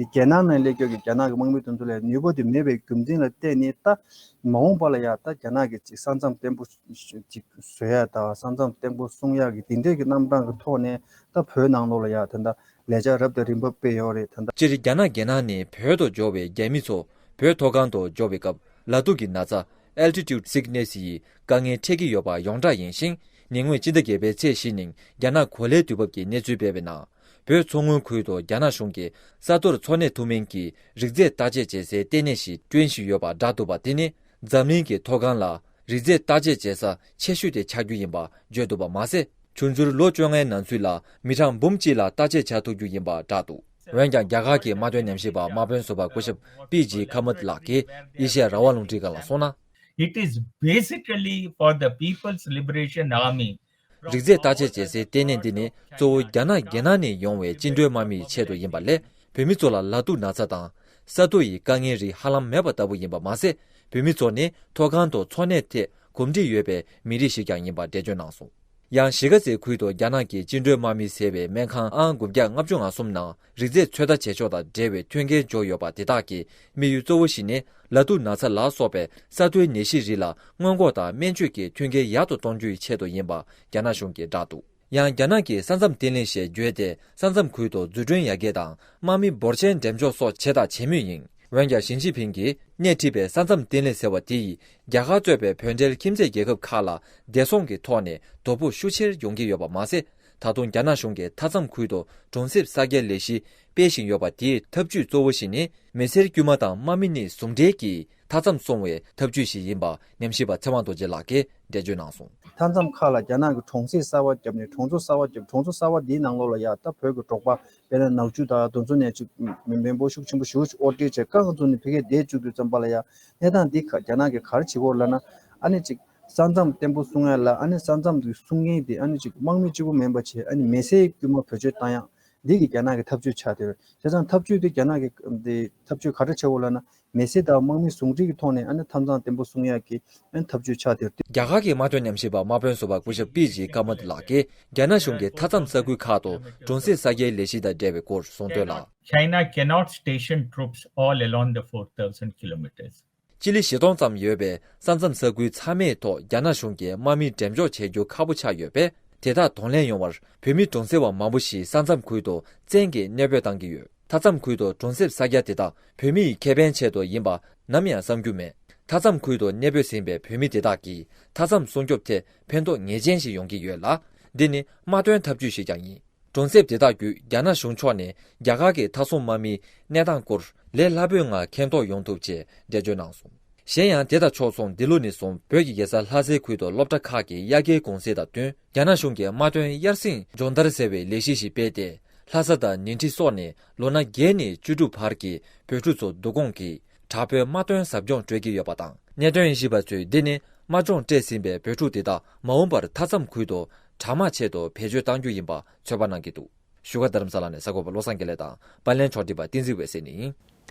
རྒྱལ་ནང་ནང་སླེབས་ཀྱོག་གི་རྒྱ་ནག་གི་དམག་མི་དེ་ཚོ་ལ་ཡང་ནུས་པ་དེ་མེད་པའི་རྒྱུ་མཚན་ལ་བརྟེན་ནས་ད་མ་འོངས་པ་ལ་ཡང་ད་རྒྱ་ནག་གི་ཅིག་ས་མཚམས་བརྟན་པོ་ཅིག་བཟོ་ཡ་དང་ས་མཚམས་བརྟན་པོ་སྲུང་ཡ་གི་དེ་འདྲས་ཀྱི་རྣམ་གྲངས་ཀྱི་ཐོག་ནས་ད་བོད་ནང་ལོགས་ལ་ཡང་ད་ད་ལས་འཆར་རབ་དང་རིམ་པ་སྤེལ་ཡོད་རེད་ད་ད། སྤྱིར་རྒྱ་ནག་རྒྱལ་ནང་ནས་བོད་དུ་འབྱོར་བའི་རྒྱ་མི་ཚོ་བོད་མཐོ་སྒང་དུ་འབྱོར་བའི་སྐབས་ལ་ཐུག་གི་ན་ཚ། Altitude Sickness ཡི་དཀའ་ངལ་འཕྲད་ཀྱི་ཡོད་པ་ཡོངས་གྲགས་ཡིན་ཞིང་། ཉེ་སྔོན་སྤྱི་ཟླ་བརྒྱད་པའི་ཚེས་བཞི་ཉིན་རྒྱ་ནག་གོ་ལའི་དུས་བབ་ཀྱི་གནས་ཚུལ་སྤེལ་བའི་ནང་། བོད་མཚོ་སྔོན་ཁུལ་དུ་རྒྱ་ནག་གཞུང་གིས་ས་མཐོར་འཚོ་གནས་ཐུབ་མིན་གྱི་རིགས་རྫས་བརྟག་དཔྱད་བྱེད་སའི་ལྟེ་གནས་ཤིག་བསྐྲུན་བཞིན་ཡོད་པ་བསྒྲགས་འདུག་པ་དེ་ནི་འཛམ་གླིང་གི་མཐོ་སྒང་ལ་རིགས་རྫས་བརྟག་དཔྱད་བྱེད་ས་ཆེ་ཤོས་དེ་ཆགས་རྒྱུ་ཡིན་པ་བརྗོད་འདུག་པ་མ་ཟད། ཆུང་ཆུང་ལོ་བཅོ་ལྔའི་ནང་ཚུད་ལ་མི་གྲངས་འབུམ་གཅིག་ལ་བརྟག་དཔྱད་བྱ་ཐུབ་རྒྱུ་ཡིན་པ་བསྒྲགས་འདུག་འོན་ཀྱང་རྒྱ་གར་གྱི་དམག་དོན་ཉམས་ཞིབ་པ་དམག་དཔོན་ཟུར་པ་སྐུ་ཞབས་པི་ཇི་ཁ་མད་ལགས་ཀྱིས་ཨེ་ཤེ་ཡ་རང་དབང་རླུང་འཕྲིན་ཁང་ལ་གསུངས་ན། It is basically for the People's Liberation Army. རིགས་རྫས་བརྟག་དཔྱད་བྱེད་སའི་ལྟེ་གནས་འདི་ནི་གཙོ་བོ་རྒྱ་ནག་རྒྱལ་ནང་ནས་ཡོང་བའི་བཅིངས་འགྲོལ་དམག་མིའི་ཆེད་དུ་ཡིན་པ་ལས་བོད་མི་ཚོ་ལ་ལ་ཐུག་ན་ཚ་དང་ས་རྡོ་ཡི་དཀའ་ངལ་རིགས་ཧ་ལམ་མེད་པ་ལྟ་བུ་ཡིན་པ་མ་ཟད། བོད་མི་ཚོ་ནི་མཐོ་སྒང་དུ་འཚོ་གནས་ཐད་གོམས་འདྲིས་ཡོད་པའི་མི་རིགས་ཤིག་ཀྱང་ཡིན་པ་འགྲེལ་བརྗོད་གནང་སོང་། ཡང་གཞིས་ཀ་རྩེ་ཁུལ་དུ་རྒྱ་ནག་གི་བཅིངས་འགྲོལ་དམག་མི་ཟེར་བའི་སྨན་ཁང་ཨང་དགུ་བརྒྱ་ལྔ་བཅུ་ང་གསུམ་ནང་རིགས་རྫས་ཚོད་ལྟ་བྱེད་ཕྱོགས་དང་འབྲེལ་བའི་མཐུན་རྐྱེན་འབྱོར་ཡོད་པ་དེ་དག་གི་དམིགས་ཡུལ་གཙོ་བོ་ཞིག་ནི་ལ་ཐུག་ན་ཚ་ལ་སོགས་པའི་ས་མཐོའི་ནད་གཞི་རིགས་ལ་སྔོན་འགོག་དང་སྨན་བཅོས་ཀྱི་མཐུན་རྐྱེན་ཡག་ཏུ་གཏོང་རྒྱུའི་ཆེད་དུ་ཡིན་པ་རྒྱ་ནག་གཞུང་གིས་བསྒྲགས་འདུག་ཡང་རྒྱ་ནག་གིས་ས་མཚམས་བརྟན་ལྷིང་ཞེས་བརྗོད་དེ་ས་མཚམས་ཁུལ་དུ་འཛུགས་སྐྲུན་ཡར་རྒྱས་དང་དམག་མི་འབོར་ཆེན་འགྲེམས་འཇོག་སོགས་བྱས་དང་བྱེད་མུས་ཡིན། འོན་ཀྱང་ཞི་ཅིན་ཕིང་གིས་སྣེ་ཁྲིད་པའི་ས་མཚམས་བརྟན་ལྷིང་ཟེར་བ་དེ་ཡིས་རྒྱ་གར་གཙོས་པའི་བོད་འབྲེལ་ཁྱིམ་མཚེས་རྒྱལ་ཁབ་ཁག་ལ་བདེ་སྲུང་གི་ཐོག་ནས་དོ་ཕོག་ཤུགས་ཆེར་ཡོང་གི་ཡོད་པ་མ་ཟད། ད་དུང་རྒྱ་ནག་གཞུང་གིས་མཐའ་མཚམས་ཁུལ་དུ་གྲོང་གསེབ་གསར་སྐྱེལ་ལས་གཞི་སྤེལ་བཞིན་ཡོད་པ་དེའི་ཐབས་ཇུས་གཙོ་བོ་ཞིག་ནི། མི་སེར་དཀྱུས་མ་དང་དམག་མི་གཉིས་ཟུང་འབྲེལ་གྱིས་མཐའ་མཚམས་སྲུང་བའི་ཐབས་ཇུས་ཤིག་ཡིན་པ་ཉམས་ཞིབ་པ་ཚེ་དབང་རྡོ་རྗེ་ལགས་ཀྱིས་འགྲེལ་བརྗོད་གནང་སོང་། མཐའ་མཚམས་ཁག་ལ་རྒྱ་ནག་གི་གྲོང་གསེབ་གསར་པ་བརྒྱབ་ནས་གྲོང་ཚོ་གསར་པ་བརྒྱབ། གྲོང་ཚོ་གསར་པ་འདིའི་ནང་ལོགས་ལ་ཡ་ད་བོད་ཀྱི་འབྲོག་པ་དཔེར་ན་ནག་ཆུ་དང་དེ་ཚོ་ནས་ཅིག་མི་འབོར་ཤུགས་ཆེན་པོ་ཞེ་པོ་ཅིག་དབོར་འདྲེན་བྱས། རྐང་བཙུགས་ནས་ཕ་གིར་བསྡད་བཅུག་དུས་ཙམ་པ་ལ་ཡ་གནས་སྟངས་འདི་ག་རྒྱ་ནག་གིས་ག་རེ་བྱེད་ཀྱི་ཡོད་ལབ་ན། ཨ་ནི་ཅིག་ས་མཚམས་བརྟན་པོ་སྲུང་ཡ་ལ། ཨ་ནི་ས་མཚམས་འདི་སྲུང་མཁན་དེ་ཨ་ནི་ཅིག་དམག་མི་གཅིག་པུ་མིན་པ་བྱས། ཨ་ནི་མི་སེར་དཀྱུས་མ་བེད་སྤྱོད་བཏང་ཡ། འདི་གི་རྒྱ་ནག་གི་ཐབས་ཇུས་ཆགས་བསྡད་ཡོད། བྱས་ཙང་ཐབས་ཇུས་དེ་རྒྱ་ནག་གི་འདི་ཐབས་ཇུས་ག་འདྲ་ཆགས་ཡོད་ལབ་ན། མི་སེར་དང་དམག་མི་ཟུང་འབྲེལ་གྱི་ཐོག་ནས་ཨ་ནི་མཐའ་མཚམས་བརྟན་པོ་སྲུང་ཡག་གི་ཨ་ནི་ཐབས་ཇུས་ཆགས་བསྡད་ཡོད། རྒྱ་གར་གྱི་དམག་དོན་ཉམས་ཞིབ་པ་དམག་དཔོན་ཟུར་པ་སྐུ་ཞབས་པི་ཇི་ཀ་མད་ལགས་ཀྱིས་རྒྱ་ནག་གཞུང་གིས་མཐའ་མཚམས་ས་ཁུལ་ཁག་ཏུ་གྲོང་གསེབ་གསར་སྐྱེལ་ལས་གཞི་དང་འབྲེལ་བའི་སྐོར་གསུངས་དོན་ལ། China cannot station troops all along the four thousand kilometers. སྤྱི་ལེ་བཞི་སྟོང་ཙམ་ཡོད་པའི་ས་མཚམས་ས་ཁུལ་ཚང་མའི་ཐོག་རྒྱ་ནག་གཞུང་གིས་དམག་མི་འགྲེམས་འཇོག་བྱེད་རྒྱུ་ཁག་པོ་ཆགས་ཡོད་པས། དེ་དག་གདོང་ལེན་ཡོང་བར་བོད་མི་གྲོང་གསེབ་པ་མང་པོ་ཞིག་ས་མཚམས་ཁུལ་དུ་བཙན་གྱིས་གནས་སྤོས་བཏང་གི་ཡོད། མཐའ་མཚམས་ཁུལ་དུ་གྲོང་གསེབ་གསར་རྒྱག་དེ་དག་བོད་མི་ཡི་ཁེ་ཕན་ཆེད་དུ་ཡིན་པ་ནམ་ཡང་བསམ་རྒྱུ་མེད། མཐའ་མཚམས་ཁུལ་དུ་གནས་སྤོས་ཟིན་པའི་བོད་མི་དེ་དག་གིས་མཐའ་མཚམས་སྲུང་སྐྱོབ་ཐད་ཕན་ཐོགས་ངེས་ཅན་ཞིག་ཡོང་གི་ཡོད་ལ། འདི་ནི་དམག་དོན་ཐབས་ཇུས་ཤིག་ཀྱང་ཡིན། གྲོང་གསེབ་དེ་དག་བརྒྱུད་རྒྱ་ནག་གཞུང་ཕྱོགས་ནས་རྒྱ་གར་གྱི་མཐའ་སྲུང་དམག་མིའི་གནས་སྟངས་སྐོར་ལས་སླ་པོའི་ངང་མཁྱེན་རྟོགས་ཡོང་ཐུབ་ཅེས་འགྲེལ་བརྗོད་གནང་སོང་། གཞན་ཡང་དེ་དང་ཕྱོགས་མཚུངས་འདི་ལོ་ནས་བཟུང་བོད་ཀྱི་རྒྱལ་ས་ལྷ་སའི་ཁུལ་དུ་སློབ་གྲྭ་ཁག་གི་དབྱར་ཁའི་གུང་སེང་དང་བསྟུན་རྒྱ་ནག་གཞུང་གིས་དམག་དོན་དབྱར་གསེང་སྦྱོང་བརྡར་ཟེར་བའི་ལས་གཞི་ཞིག་སྤེལ་ཏེ། ལྷ་ས་དང་ཉིང་ཁྲི་སོགས་ནས་ལོ་ན་བརྒྱད་ནས་བཅུ་དྲུག་བར་གྱི་བོད་ཕྲུག་ཚོ་བསྡུ་སྐོང་གིས་དྲག་པོའི་དམག་དོན་ཟབ་སྦྱོང་སྤྲོད་ཀྱི་ཡོད་པ་དང་། གནད་དོན་ཞིབ་པ་ཚོས་འདི་ནི་དམག་སྦྱོང་སྤྲད་ཟིན་པའི་བོད་ཕྲུག་དེ་དག་མ་འོངས་པར་མཐའ་མཚམས་ཁུལ་དུ་དྲག་དམག་ཆེད་དུ་བེད་སྤྱོད་གཏང་རྒྱུ་ཡིན་པ་ཚོད་དཔག་གནང་གི་འདུག་བཞུགས་སྒར་རྡ་རམ་ས་ལ་ནས་གསར་འགོད་པ་བློ་བཟང་དགེ་ལེགས་དང་། པར་ལེན་ཕྱོགས་སྒྲིག་པ་བསྟན་འཛིན་འོད་ཟེར་ནས་ཡིན།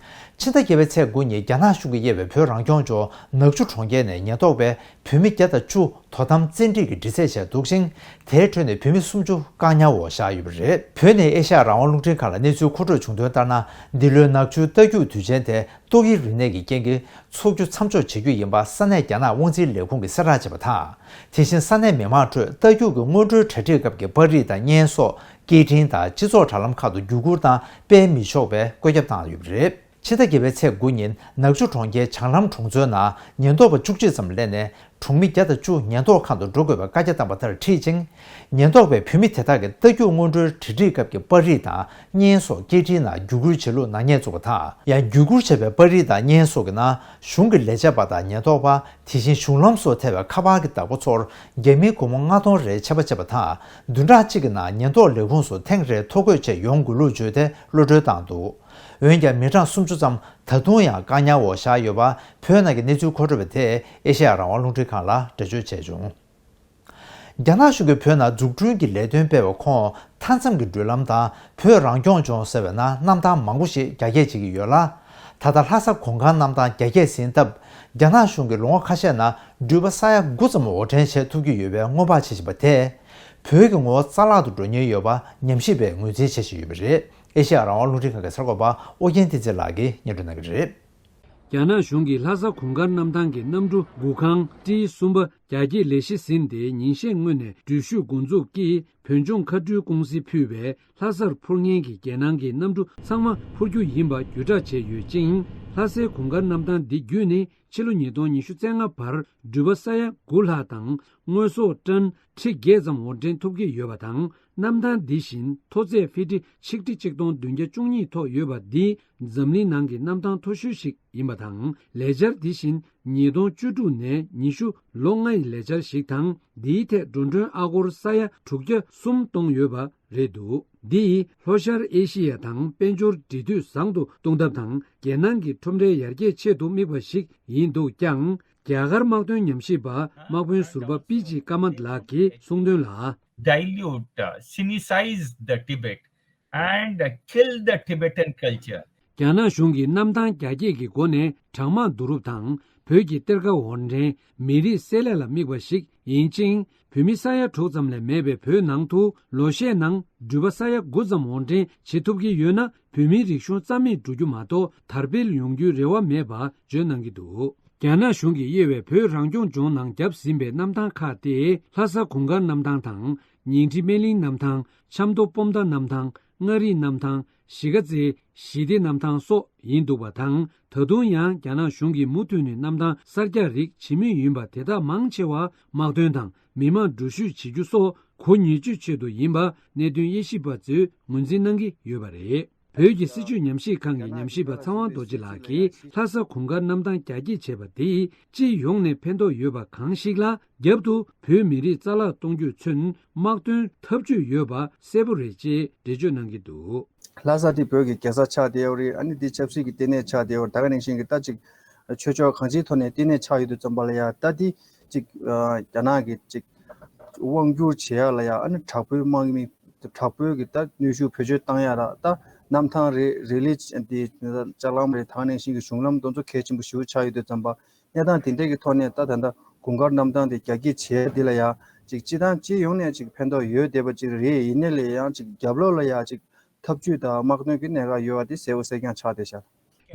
ཕྱི་ཟླ་བརྒྱད་པའི་ཚེས་དགུ་ཉིན་རྒྱ་ནག་གཞུང་གིས་དབྱེ་བའི་བོད་རང་སྐྱོང་ལྗོངས་ནག་ཆུ་གྲོང་ཁྱེར་ནས་ཉེན་རྟོག་པས་བོད་མི་བརྒྱ་དང་བཅུ་དོ་དམ་བཙན་ཁྲིད་ཀྱིས་འདྲི་རྩད་བྱས་འདུག་ཅིང་། དེའི་ཁྲོད་ནས་བོད་མི་སུམ་ཅུ་བཀག་ཉར་འོག་བཞག་ཡོད་པ་རེད། བོད་ནས་ཨེ་ཤ་ཡ་རང་དབང་རླུང་འཕྲིན་ཁང་ལ་གནས་ཚུལ་མཁོ་སྤྲོད་བྱུང་དོན་ལྟར་ན། འདི་ལོའི་ནག་ཆུའི་རྟ་རྒྱུག་དུས་ཆེན་དེ་ཏོག་དབྱིབས་རིམས་ནད་ཀྱི་རྐྱེན་གྱིས་འཚོགས་རྒྱུ་མཚམས་འཇོག་བྱེད་རྒྱུ་ཡིན་པ་ས་གནས་རྒྱ་ནག་དབང་འཛིན་ལས་ཁུངས་ཀྱིས་གསལ་བསྒྲགས་བྱས་པ་དང་། དེ་བཞིན་ས་གནས་མི་མང་ཁྲོད་རྟ་རྒྱུག་གི་སྔོན་འགྲོའི་གྲ་སྒྲིག་སྐབས་ཀྱི་པར་རིས་དང་བརྙན་སོགས་སྐད་འཕྲིན་དང་སྤྱི་ཚོགས་དྲ་ལམ་ཁག་ཏུ་བརྒྱུད་བསྐུར་དང་སྤེལ་མི་ཆོག་པའི་བཀོད་ཁྱབ་བཏང་ཡོད་པ་རེད། ཕྱི་ཟླ་བརྒྱད་པའི་ཚེས་དགུ་ཉིན་ནག་ཆུ་གྲོང་ཁྱེར་བྱང་ལམ་གྲོང་ཚོའི་ནང་ཉེན་རྟོག་པ་བཅུ་གཅིག་ཙམ་སླེབས་ནས། གྲོང་མི་བརྒྱ་དང་བཅུ་ཉེན་རྟོག་ཁང་དུ་འགྲོ་དགོས་པའི་བཀའ་རྒྱ་བཏང་པ་ལྟར་ཁྲིད་ཅིང་། ཉེན་རྟོག་པས་བོད་མི་དེ་དག་གི་རྟ་རྒྱུག་སྔོན་འགྲོའི་གྲ་སྒྲིག་སྐབས་ཀྱི་པར་རིས་དང་བརྙན་སོགས་སྐད་འཕྲིན་ནང་བརྒྱུད་བསྐུར་བྱེད་ལུགས་ནག་ཉེས་བཙུགས་པ་དང་། ཡང་བརྒྱུད་བསྐུར་བྱས་པའི་པར་རིས་དང་བརྙན་སོགས་ཀྱི་ནང་གཞུང་གི་ལས་བྱེད་པ་དང་ཉེན་རྟོག་པ། དེ་བཞིན་གཞུང་ལམ་སོགས་ཐེ་བའི་ཁ་པར་གྱི་བདག་པོ་ཚོར་རྒྱ་མིའི་སྒོར་མོ་ལྔ་སྟོང་རེ་ཆད་པ་བཅད་པ་དང་། བདུན་ཕྲག་གཅིག་གི་ནང་ཉེན་རྟོག་ལས་ཁུངས་སུ་ཐེངས་རེ་ཐོ་འགོད་བྱས་ཡོང་དགོས་ལུགས་བརྗོད་དེ་གློད་གྲོལ་བཏང་འདུག་འོན་ཀྱང་མི་གྲངས་སུམ་ཅུ་ཙམ་ད་དུང་ཡང་བཀག་ཉར་འོག་བཞག་ཡོད་པ་བོད་ནང་གི་གནས་ཚུལ་མཁོ་སྤྲོད་པ་དེས་ཨེ་ཤེ་ཡ་རང་དབང་རླུང་འཕྲིན་ཁང་ལ་འགྲེལ་བརྗོད་བྱས་བྱུང་། རྒྱ་ནག་གཞུང་གིས་བོད་ནང་འཛུགས་སྐྲུན་གྱི་ལས་དོན་སྤེལ་བའི་ཁོངས་མཐའ་མཚམས་ཀྱི་འགྲུལ་ལམ་དང་བོད་རང་སྐྱོང་ལྗོངས་ཟེར་བའི་ནང་གནམ་ཐང་མང་པོ་ཞིག་རྒྱ་སྐྱེད་བྱེད་ཀྱི་ཡོད་ལ། ད་ལྟ་ལྷ་ས་གོང་དཀར་གནམ་ཐང་རྒྱ་སྐྱེད་ཟིན་སྟབས། རྒྱ་ནག་གཞུང་གིས་ལོ་ངོ་ཁ་ཤས་ནང་འགྲུལ་པ་ས་ཡ་དགུ་ཙམ་འོར་འདྲེན་བྱེད་ཐུབ་ཀྱི་ཡོད་པའི་སྔོན་དཔག་བྱེད་བཞིན་པ་དེས། བོད་ཀྱི་ངོ་བོ་རྩ་བརླག་ཏུ་འགྲོ་ཉེན་ཡོད་པ་ཉམས་ཞིབ་པས་ངོས་འཛིན་བྱེད་བཞིན་ཡོད་པ་རེད། ཨེ་ཤེ་ཡ་རང་དབང་རླུང་འཕྲིན་ཁང་གི་གསར་འགོད་པ་ཨོ་རྒྱན་བསྟན་འཛིན་ལགས་ཀྱིས་སྙན་སྒྲོན་གནང་གི་རེད། རྒྱ་ནག་གཞུང་གིས་ལྷ་ས་གོང་དཀར་གནམ་ཐང་གི་གནམ་གྲུ་འགོ་ཁང་ཏི་གསུམ་པ་རྒྱ་སྐྱེད་ལས་གཞི་ཟིན་ཏེ་ཉིན་ཤས་སྔོན་ནས་འགྲུལ་བཞུད་འགོ་འཛུགས་ཀྱིས་བོད་ལྗོངས་མཁའ་འགྲུལ་ཀུང་སིས་ཕུལ་བའི་ལྷ་སར་འཕུར་མཁན་གྱི་རྒྱལ་ནང་གི་གནམ་གྲུ་ཚང་མ་འཕུར་རྒྱུ་ཡིན་པ་བརྒྱུད་བསྒྲགས་བྱས་ཡོད་ཅིང་། ལྷ་སའི་གོང་དཀར་གནམ་ཐང་འདི་བརྒྱུད་ནས་ཕྱི་ལོ་ཉིས་སྟོང་ཉི་ཤུ་རྩ་ལྔ་བར་འགྲུལ་པ་ས་ཡ་དགུ་ལྷག་དང་དངོས་ཟོག་ཊོན་ཁྲི་བརྒྱད་ཙམ་འོར་འདྲེན་ཐུབ་ཀྱི་ཡོད་པ་དང་། གནམ་ཐང་འདི་བཞིན་མཐོ་ཚད་ཕི་ཊི་ཆིག་ཁྲི་གཅིག་སྟོང་བདུན་བརྒྱ་བཅུ་གཉིས་ཐོག་ཡོད་པ་འདི་འཛམ་གླིང་ནང་གི་གནམ་ཐང་མཐོ་ཤོས་ཤིག་ཡིན་པ་དང་། ལས་འཆར་འདི་བཞིན་ཉིས་སྟོང་བཅུ་དྲུག་ནས་ཉི་ཤུ་ལོ་ལྔ་ཡི་ལས་འཆར་ཞིག་དང་། འདིའི་ཐད་འགྲོ་གྲོན་ཨ་སྒོར་ས་ཡ་དྲུག་བརྒྱ་གསུམ་གཏོང་ཡོད་པ་རེད་འདུག་འདི་ཡིས་ལྷོ་ཤར་ཨེ་ཤེ་ཡ་དང་དཔལ་འབྱོར་འབྲེལ་མཐུད་བཟང་དུ་གཏོང་ཐབས་དང་། རྒྱལ་ནང་གི་ཁྲོམ་རའི་ཡར་རྒྱས་ཆེད་དུ་དམིགས་པ་ཞིག་ཡིན་འདུག་ཀྱང་། རྒྱ་གར་དམག་དོན་ཉམས་ཞིབ་པ་དམག་དཔོན་ཟུར་པ་པི་ཇི་ཀ་མད་ལགས་ཀྱིས་གསུངས་དོན་ལ། Dilute, uh, sinicize the Tibet and, uh, kill the Tibetan culture. རྒྱ་ནག་གཞུང་གིས་གནམ་ཐང་རྒྱ་སྐྱེད་ཀྱི་སྒོ་ནས་གྲང་དམག་བསྡུ་རུབ་དང་བོད་ཀྱི་གཏེར་ཁ་འོར་འདྲེན། མི་རིགས་བསྲེ་ལྷད་ལ་དམིགས་པ་ཞིག་ཡིན་ཅིང་། བོད་མི་ས་ཡ་དྲུག་ཙམ་ལས་མེད་པའི་བོད་ནང་དུ་ལོ་ཤས་ནང་འགྲུལ་པ་ས་ཡ་དགུ་ཙམ་འོར་འདྲེན་བྱེད་ཐུབ་ཀྱི་ཡོད་ན། བོད་མིའི་རིག་གཞུང་རྩ་མེད་འགྲོ་རྒྱུ་མ་གཏོགས་དར་སྤེལ་ཡོང་རྒྱུའི་རེ་བ་མེད་པ་བརྗོད་གནང་གི་འདུག་རྒྱ་ནག་གཞུང་གིས་དབྱེ་བའི་བོད་རང་སྐྱོང་ལྗོངས་ནང་བརྒྱབ་ཟིན་པའི་གནམ་ཐང་ཁག་སྟེ། ལྷ་ས་གུང་དཀར་གནམ་ཐང་དང་། ཉིང་ཁྲི་སྨན་གླིང་གནམ་ཐང་། ཆབ་མདོ་སྤོམ་མདའ་གནམ་ཐང་། མངའ་རིས་གནམ་ཐང་། གཞིས་ཀ་རྩེའི་ཞི་བདེ་གནམ་ཐང་སོགས་ཡིན་འདུག་པ་དང་། ད་དུང་ཡང་རྒྱ་ནག་གཞུང་གིས་མུ་མཐུད་ནས་གནམ་ཐང་གསར་རྒྱག་རིགས་བྱེད་མུས་ཡིན་པ། དེ་དག་མང་ཆེ་བ་དམག་དོན་དང་མི་མང་འགྲུལ་བཞུད་བྱེད་རྒྱུ་སོགས་གོ་ཉེར་སྤྱོད་ཆེད་དུ་ཡིན་པ་གནད་དོན་དབྱེ་ཞིབ་པ་ཚོས་ངོས་འཛིན་གནང་གི་ཡོད་པ་རེད། བོད་ཀྱི་སྲིད་བྱུས་ཉམས་ཞིབ་ཁང་གི་ཉམས་ཞིབ་པ་ཚེ་དབང་རྡོ་རྗེ་ལགས་ཀྱིས། ལྷ་ས་གུང་དཀར་གནམ་ཐང་རྒྱ་སྐྱེད་བྱས་པ་དེས་སྤྱི་ཡོངས་ནས་ཕན་ཐོགས་ཡོད་པ་གང་ཞིག་ལ། རྒྱབ་ཏུ་བོད་མི་རིགས་རྩ་བརླག་གཏོང་རྒྱུས་མཚོན་དམག་དོན་འཐབ་ཇུས་ཡོད་པ་གསལ་པོ་རེད་ཅེས་འགྲེལ་བརྗོད་གནང་གི་འདུག། ལྷ་ས་དེ་བོད་ཀྱི་རྒྱལ་ས་ཆགས་བསྡད་ཡོད་རེད། ཨ་ནི་དེ་ཆབ་སྲིད་ཀྱི་ལྟེ་གནས་ཆགས་བསྡད་ཡོད་རེད། ད་ག་ནང་བཞིན་གྱི་ད་ཅིག་ཆོས་ཕྱོགས་གང་ཅིའི་ཐོག་ནས་ལྟེ་གནས་ཆགས་ཡོད་དུས་ཙམ་པ་ལ་ཡ། ད་དེ་ཅིག་རྒྱ་ནག་གི་ཅིག་དབང་བསྒྱུར་བྱེད་ཡ་ལ་ཡ། ཨ་ནི་དྲག་པོའི་དམག་མི་དྲག་པོའི་གི་ད་གནོན་ཤུགས་བེད་སྤྱོད་བཏང་ཡ་ལ། ད་གནམ་ཐང་རེད། རེད་ལི་དེ་ལྕགས་ལམ་རེད། ད་ག་ནང་བཞིན་གྱི་གཞུང་ལམ་དེ་ཚོ་གལ་ཆེན་པོ་ཞེ་པོ་ཆགས་ཡོད་དུས་ཙམ་པ། གནས་སྟངས་དེ་འདྲ་གི་ཐོག་ནས་ད་ད་ལྟ་གུང་དཀར་གནམ་ཐང་དེ་རྒྱ་སྐྱེད་བྱས་དེ་ལ་ཡ་ཅིག་སྤྱི་བཏང་སྤྱི་ཡོངས་ནས་ཅིག་ཕན་ཐོགས་ཡོད་བསྡད་པ་ཅིག་རེད། ཡིན་ནའི་ལས་ཡང་ཅིག་རྒྱབ་ལོགས་ལ་ཡ་ཅིག་འཐབ་ཇུས་དང་དམག་དོན་གྱི་གནད་འགག་ཡོད་པ་དེ་གསལ་པོ་གསལ་རྐྱང་ཆགས་བསྡད་ཤག།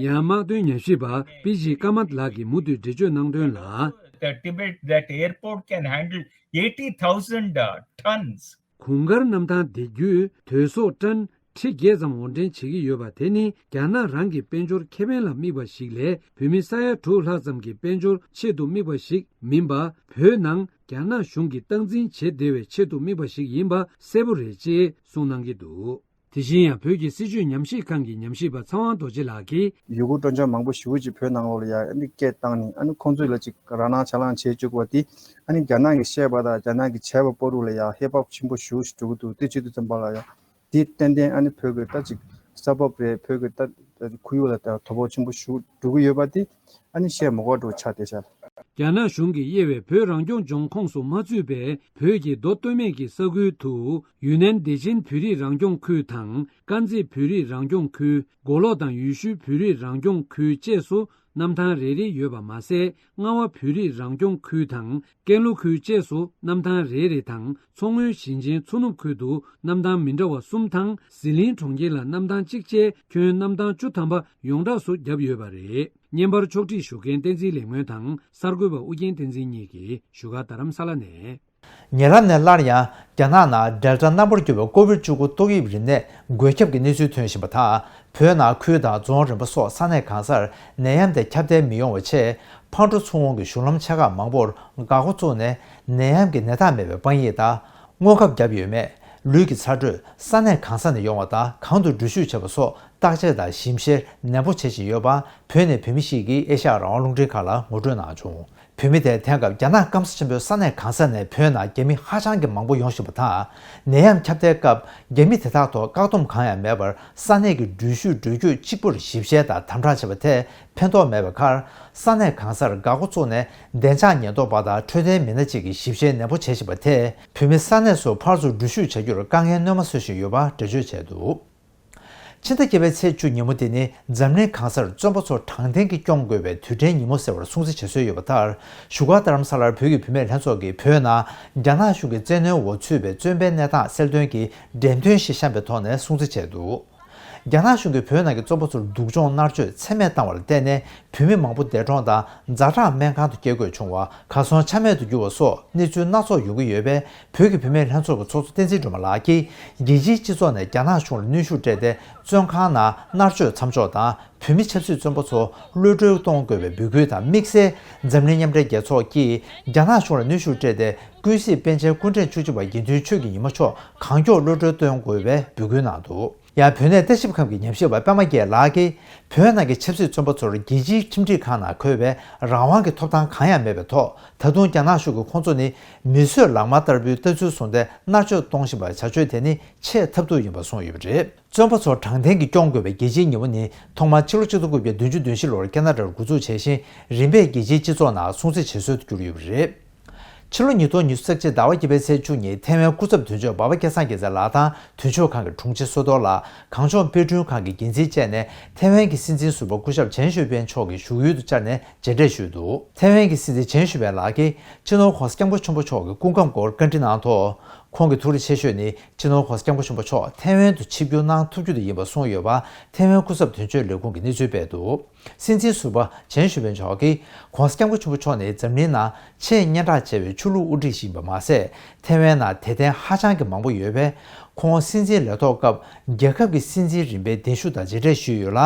ཡང་དམག་དོན་ཉམས་ཞིབ་པ་པི་ཇི་ཀ་མད་ལགས་ཀྱིས་མུ་མཐུད་འགྲེལ་བརྗོད་གནང་དོན་ལ། The Tibet, that airport can handle eighty thousand, uh, tons. གུང་དཀར་གནམ་ཐང་དེ་བརྒྱུད་དོས་ཟོག་ཊོན་ཁྲི་བརྒྱད་ཙམ་དབོར་འདྲེན་བྱེད་ཀྱི་ཡོད་པ། དེ་ནི་རྒྱ་ནག་རང་གི་དཔལ་འབྱོར་ཁེ་ཕན་ལ་དམིགས་པ་ཞིག་ལས། བོད་མི་ས་ཡ་དྲུག་ལྷག་ཙམ་གྱི་དཔལ་འབྱོར་ཆེད་དུ་དམིགས་པ་ཞིག་མིན་པ། བོད་ནང་རྒྱ་ནག་གཞུང་གིས་སྟངས་འཛིན་བྱེད་བདེ་བའི་ཆེད་དུ་དམིགས་པ་ཞིག་ཡིན་པ་གསལ་པོ་རེད་ཅེས་གསུངས་གནང་གི་འདུག། དེ་བཞིན་ཡང་བོད་ཀྱི་སྲིད་བྱུས་ཉམས་ཞིབ་ཁང་གི་ཉམས་ཞིབ་པ་ཚེ་དབང་རྡོ་རྗེ་ལགས་ཀྱིས། ཡུ་གུར་སྤྲོ་འཆམ་མང་པོ་ཞེ་པོ་ཅིག་བོད་ནང་ལོགས་ལ་ཡ་ཨ་ནི་སྐད་བཏང་ནས། ཨ་ནི་ཁོང་ཚོས་ལ་ཅིག་རང་སྣང་ཆ་ལངས་བྱེད་བཅུག་པ་དེ། ཨ་ནི་རྒྱ་ནག་གིས་བཤད་པ་དང་རྒྱ་ནག་གིས་བྱས་པ་བར་དུ་ལ་ཡ་ཧེ་བག་ཆེན་པོ་ཞེ་པོ་ཅིག་འགྲོ་གི་འདུག། དེ་བྱེད་དུས་ཙམ་པ་ལ་ཡ་དེ་ཏན་ཏན་ཨ་ནི་བོད་ཀྱི་ད་ཅིག་ས་བབ་རེད། བོད་ཀྱི་ད་ཁོར་ཡུག་ལ་ད་དོ་ཕོག་ཆེན་པོ་ཞེ་པོ་འགྲོ་གི་ཡོད་པ་དེ་ཨ་ནི་བཤད་མ་དགོས་འགྲོ་ཆགས་བསྡད་ཤག། རྒྱ་ནག་གཞུང་གིས་དབྱེ་བའི་བོད་རང་སྐྱོང་ལྗོངས་ཁོངས་སུ་མ་ཚུད་པའི་བོད་ཀྱི་མདོ་སྟོད་སྨད་ཀྱི་ས་ཁུལ་དུ། ཡུན་ནན་བདེ་ཆེན་བོད་རིགས་རང་སྐྱོང་ཁུལ་དང་། དཀར་མཛེས་བོད་རིགས་རང་སྐྱོང་ཁུལ། མགོ་ལོག་དང་ཡུལ་ཤུལ་བོད་རིགས་རང་སྐྱོང་ཁུལ་བཅས་སུ་གནམ་ཐང་རེ་རེ་ཡོད་པ་མ་ཟད། རྔ་བ་བོད་རིགས་རང་སྐྱོང་ཁུལ་དང་། ཀན་ལྷོ་ཁུལ་བཅས་སུ་གནམ་ཐང་རེ་རེ་དང་། མཚོ་སྔོན་ཞིང་ཆེན་མཚོ་ནུབ་ཁུལ་དུ་གནམ་ཐང་མི་འདྲ་བ་གསུམ་དང་། ཟི་ལིང་གྲོང་ཁྱེར་ལ་གནམ་ཐང་གཅིག་བཅས་ཁྱོན་གནམ་ཐང་བཅུ་ཐམ་པ་ཡོངས་གྲགས་སུ་བརྒྱབ་ཡོད་པ་རེད། བརྙན་པར་ཕྱོགས་སྒྲིག་ཞུ་མཁན་བསྟན་འཛིན་ལེགས་སྨོན་དང་། གསར་འགོད་པ་ཨུ་རྒྱན་བསྟན་འཛིན་གཉིས་ཀྱིས་བཞུགས་སྒར་རྡ་རམ་ས་ལ་ནས། ཉེ་ལམ་ནས་སླར་ཡང་རྒྱ་ནག་ནང་ཌེལ་ཊ་རྣམ་པར་གྱུར་པའི་ཀོ་བིཌ་བཅུ་དགུ་ཏོག་དབྱིབས་རིམས་ནད་འགོས་ཁྱབ་ཀྱི་གནས་ཚུལ་ཐོན་བཞིན་པ་དང་། བོད་ནང་ཁུལ་དང་རྫོང་རིམ་པ་སོགས་ས་གནས་གང་སར་ནད་ཡམས་དེ་ཁྱབ་གདལ་མི་ཡོང་བའི་ཆེད། ཕར་འགྲོ་ཚུར་འོང་གི་གཞུང་ལམ་ཆེ་ཁག་མང་པོར་འགག་སྒོ་བཙུགས་ནས། ནད་ཡམས་ཀྱི་ནད་རྟགས་མེད་པའི་དཔང་ཡིག་དང་། སྔོན་ཁབ་བརྒྱབ་ཡོད་མེད། ལུས་ཀྱི་ཚ་དྲོད་ས་གནས་གང་ས་ནས་ཡོང་བ་དང་། གང་དུ་འགྲུལ་བཞུད་བྱས་པ་སོགས་བརྟག་དཔྱད་དང་ཞིབ་བཤེར་ནན་པོ་བྱེད་བཞིན་ཡོད་པ། བོད་ནས་བོད་མི་ཞིག་གིས་ཨེ་ཤ་ཡ་རང་དབང་རླུང་འཕྲིན་ཁང་ལ་ངོ་སྤྲོད་གནང་བྱུང་། བོད་མི་དེས་དེང་སྐབས་རྒྱ་ནག་སྐམ་ས་ཆེན་པོའི་ས་གནས་གང་ས་ནས་བོད་ནང་རྒྱ་མི་ཧ་ཅང་གི་མང་པོ་ཡོང་བཞིན་པ་དང་། ནད་ཡམས་ཁྱབ་གདལ་སྐབས་རྒྱ་མི་དེ་དག་ཐོག་བཀག་སྡོམ་གང་ཡང་མེད་པར་ས་གནས་ཀྱི་འགྲུལ་བཞུད་འགྲུལ་སྐྱོད་གཅིག་པུར་ཞིབ་བཤེར་དང་དམ་དྲག་བྱས་པ་དེས་ཕན་ཐོགས་མེད་པའི་ཁར། ས་གནས་གང་སར་འགག་སྒོ་བཙུགས་ནས་བདེ་འཇགས་ཉེན་རྟོག་པ་དང་འཕྲོད་བསྟེན་མི་སྣ་བཅས་ཀྱིས་ཞིབ་བཤེར་ནན་པོ་བྱེད་བཞིན་པ་དེས་བོད་མི་ས་གནས་སུ་ཕར་ཚུར་འགྲུལ་བཞུད་བྱ་རྒྱུར་དཀའ་ངལ་སྣོན་མ་བཟོ་བཞིན་ཡོད་པ་འགྲེལ་བརྗོད་བྱས་འདུག། ཕྱི་ཟླ་བརྒྱད་པའི་ཚེས་བཅུ་ཉིན་མོ་དེ་ནི་འཛམ་གླིང་གང་སར་བཙོན་པ་ཚོ་དྲང་བདེན་གྱིས་སྐྱོང་དགོས་པའི་དུས་དྲན་ཉིན་མོ་ཟེར་བར་སྲུང་བརྩི་བྱེད་སྲོལ་ཡོད་པ་ལྟར། བཞུགས་སྒར་རྡ་རམ་ས་ལར་བོད་ཀྱི་བུད་མེད་ལྷན་ཚོགས་ཀྱིས་བོད་ནང་རྒྱ་ནག་གཞུང་གི་བཙན་གནོན་འོག་ཚུད་པའི་བཙོན་པའི་གནས་སྟངས་གསལ་སྟོན་གྱི་འགྲེམས་སྟོན་ཞིག་བཤམས་པའི་ཐོག་ནས་སྲུང་བརྩི་བྱས་འདུག། རྒྱ་ནག་གཞུང་གིས་བོད་ནང་གི་བཙོན་པ་ཚོར་སྡུག་སྦྱོང་མནར་གཅོད་ཚད་མེད་བཏང་བར་བརྟེན་ནས། བོད་མི་མང་པོ་འདས་གྲོངས་དང་ཛ་དྲག་སྨན་ཁང་དུ་སྐྱེལ་དགོས་བྱུང་བ། གར་སོང་ཆ་མེད་དུ་གྱུར་བ་སོགས་གནས་ཚུལ་སྣ་ཚོགས་ཡོང་གི་ཡོད་པས། བོད་ཀྱི་བུད་མེད་ལྷན་ཚོགས་ཀྱི་ཚོགས་གཙོ་བསྟན་འཛིན་སྒྲོལ་མ་ལགས་ཀྱིས། རྒྱལ་སྤྱིའི་སྤྱི་ཚོགས་ནས་རྒྱ་ནག་གཞུང་ལ་གནོན་ཤུགས་སྤྲད་དེ། བཙོན་ཁང་ནང་མནར་གཅོད་མཚམས་འཇོག་དང་། བོད་མི་ཆབ་སྲིད་བཙོན་པ་ཚོ་གློད་གྲོལ་གཏོང་དགོས་པའི་འབོད་སྐུལ་དང་དམིགས་བསལ། འཛམ་གླིང་མཉམ་འབྲེལ་རྒྱལ་ཚོགས་ཀྱིས་རྒྱ་ནག་གཞུང་ལ་གནོན་ཤུགས་སྤྲད་དེ། ཀུན་གཟིགས་པཎ་ཆེན་སྐུ་ཕྲེང་བཅུ་གཅིག་པ་དགེ་འདུན་ཆོས་ཀྱི་ཉི་མ་མཆོག་གང་མགྱོགས་གློད་གྲོལ་གཏོང་དགོས་པའི་འབོད་སྐུལ་གནང་འདུག། ཡང་བོད་གནས་ལྟ་ཞིབ་ཁང་གི་ཉམས་ཞིབ་པ་པད་མ་རྒྱལ་ལགས་ཀྱིས། བོད་ནང་གི་ཆབ་སྲིད་བཙོན་པ་ཚོར་རྒྱལ་སྤྱིའི་ཁྲིམས་སྒྲིག་ཁང་ནང་འཁོད་པའི་རང་དབང་གི་ཐོབ་ཐང་གང་ཡང་མེད་པའི་ཐོག། ད་དུང་རྒྱ་ནག་གཞུང་གིས་ཁོང་ཚོ་ནི་མི་གསོད་ལག་དམར་ལྟ་བུའི་ལྟ་ཚུལ་བཟུང་སྟེ་མནར་གཅོད་གཏོང་བཞིན་པ། བྱ་སྤྱོད་དེ་ནི་ཆེས་ཐབས་སྡུག་ཡིན་པ་གསུངས་ཡོད་པ་རེད། བཙོན་པ་ཚོར་དྲང་བདེན་གྱིས་སྐྱོང་དགོས་པའི་རྒྱལ་སྤྱིའི་ཉིན་མོ་ནི། ཐོག་མར་ཕྱི་ལོ་ཆིག་སྟོང་དགུ་བརྒྱ་བདུན་ཅུ་དོན་བཞི་ལོར་ཁེ་ན་ཌར་འགོ་འཛུགས་བྱས་ཤིང་། རིམ་པས་རྒྱལ་སྤྱིའི་སྤྱི་ཚོགས་ནང་སྲུང་བརྩི་བྱེད་སྲོལ་དུ་གྱུར་ཡོད་པ་རེད། ཕྱི་ལོ་ཉིས་སྟོང་ཉི་ཤུ་རྩ་གཅིག་ཟླ་བ་བརྒྱད་པའི་ཚེས་བཅུ་ཉིན་ཐའེ་ཝན་སྐུ་ཚབ་དོན་གཅོད་འབའ་པ་སྐལ་བཟང་རྒྱལ་མཚན་ལགས་དང་། དོན་གཅོད་ཁང་གི་དྲུང་ཆེ་བསོད་རྡོར་ལགས། གངས་ལྗོངས་དཔེ་སྐྲུན་ཁང་གི་འགན་འཛིན་བཅས་ནས་ཐའེ་ཝན་གྱི་སྲིད་འཛིན་ཟུར་པ་སྐུ་ཞབས་ཇན་ཞུ་པེན་མཆོག་གི་བཞུགས་ཡུལ་དུ་བཅར་ནས་མཇལ་འཕྲད་ཞུས་འདུག། ཐའེ་ཝན་གྱི་སྲིད་འཛིན་ཇན་ཞུ་པེན་ལགས་ཀྱིས་སྤྱི་ནོར་༸གོང་ས་༸སྐྱབས་མགོན་ཆེན་པོ་མཆོག་གི་སྐུ་ཁམས་སྐོར་བཀའ་འདྲི་གནང་ཐོག། ཁོང་གི་ཐུགས་རེ་ཆེ་ཤོས་ནི་སྤྱི་ནོར་༸གོང་ས་༸སྐྱབས་མགོན་ཆེན་པོ་མཆོག་ཐའེ་ཝན་དུ་ཆིབས་བསྒྱུར་གནང་ཐུབ་རྒྱུ་དེ་ཡིན་པ་གསུངས་ཡོད་པ། ཐའེ་ཝན་སྐུ་ཚབ་དོན་གཅོད་ལས་ཁུངས་ཀྱིས་གནས་ཚུལ་སྤེལ་འདུག། སྲིད་འཛིན་ཟུར་པ་ཇན་ཞུ་ཝེན་མཆོག་གིས་༧གོང་ས་༧སྐྱབས་མགོན་ཆེན་པོ་མཆོག་ནི་འཛམ་གླིང་ནང་ཆེས་སྙན་གྲགས་ཆེ་བའི་ཆོས་ལུགས་དབུ་ཁྲིད་ཞིག་ཡིན་པ་མ་ཟད། ཐེ་ཝན་ནང་དད་ལྡན་ཧ་ཅང་གི་མང་པོ་ཡོད་པས། ཁོང་སྲིད་འཛིན་ལས་ཐོག་སྐབས་རྒྱལ་ཁབ་ཀྱི་སྲིད་འཛིན་རིམ་པའི་གདན་ཞུ་དང་མཇལ་འཕྲད་ཞུས་ཡོད་ལ།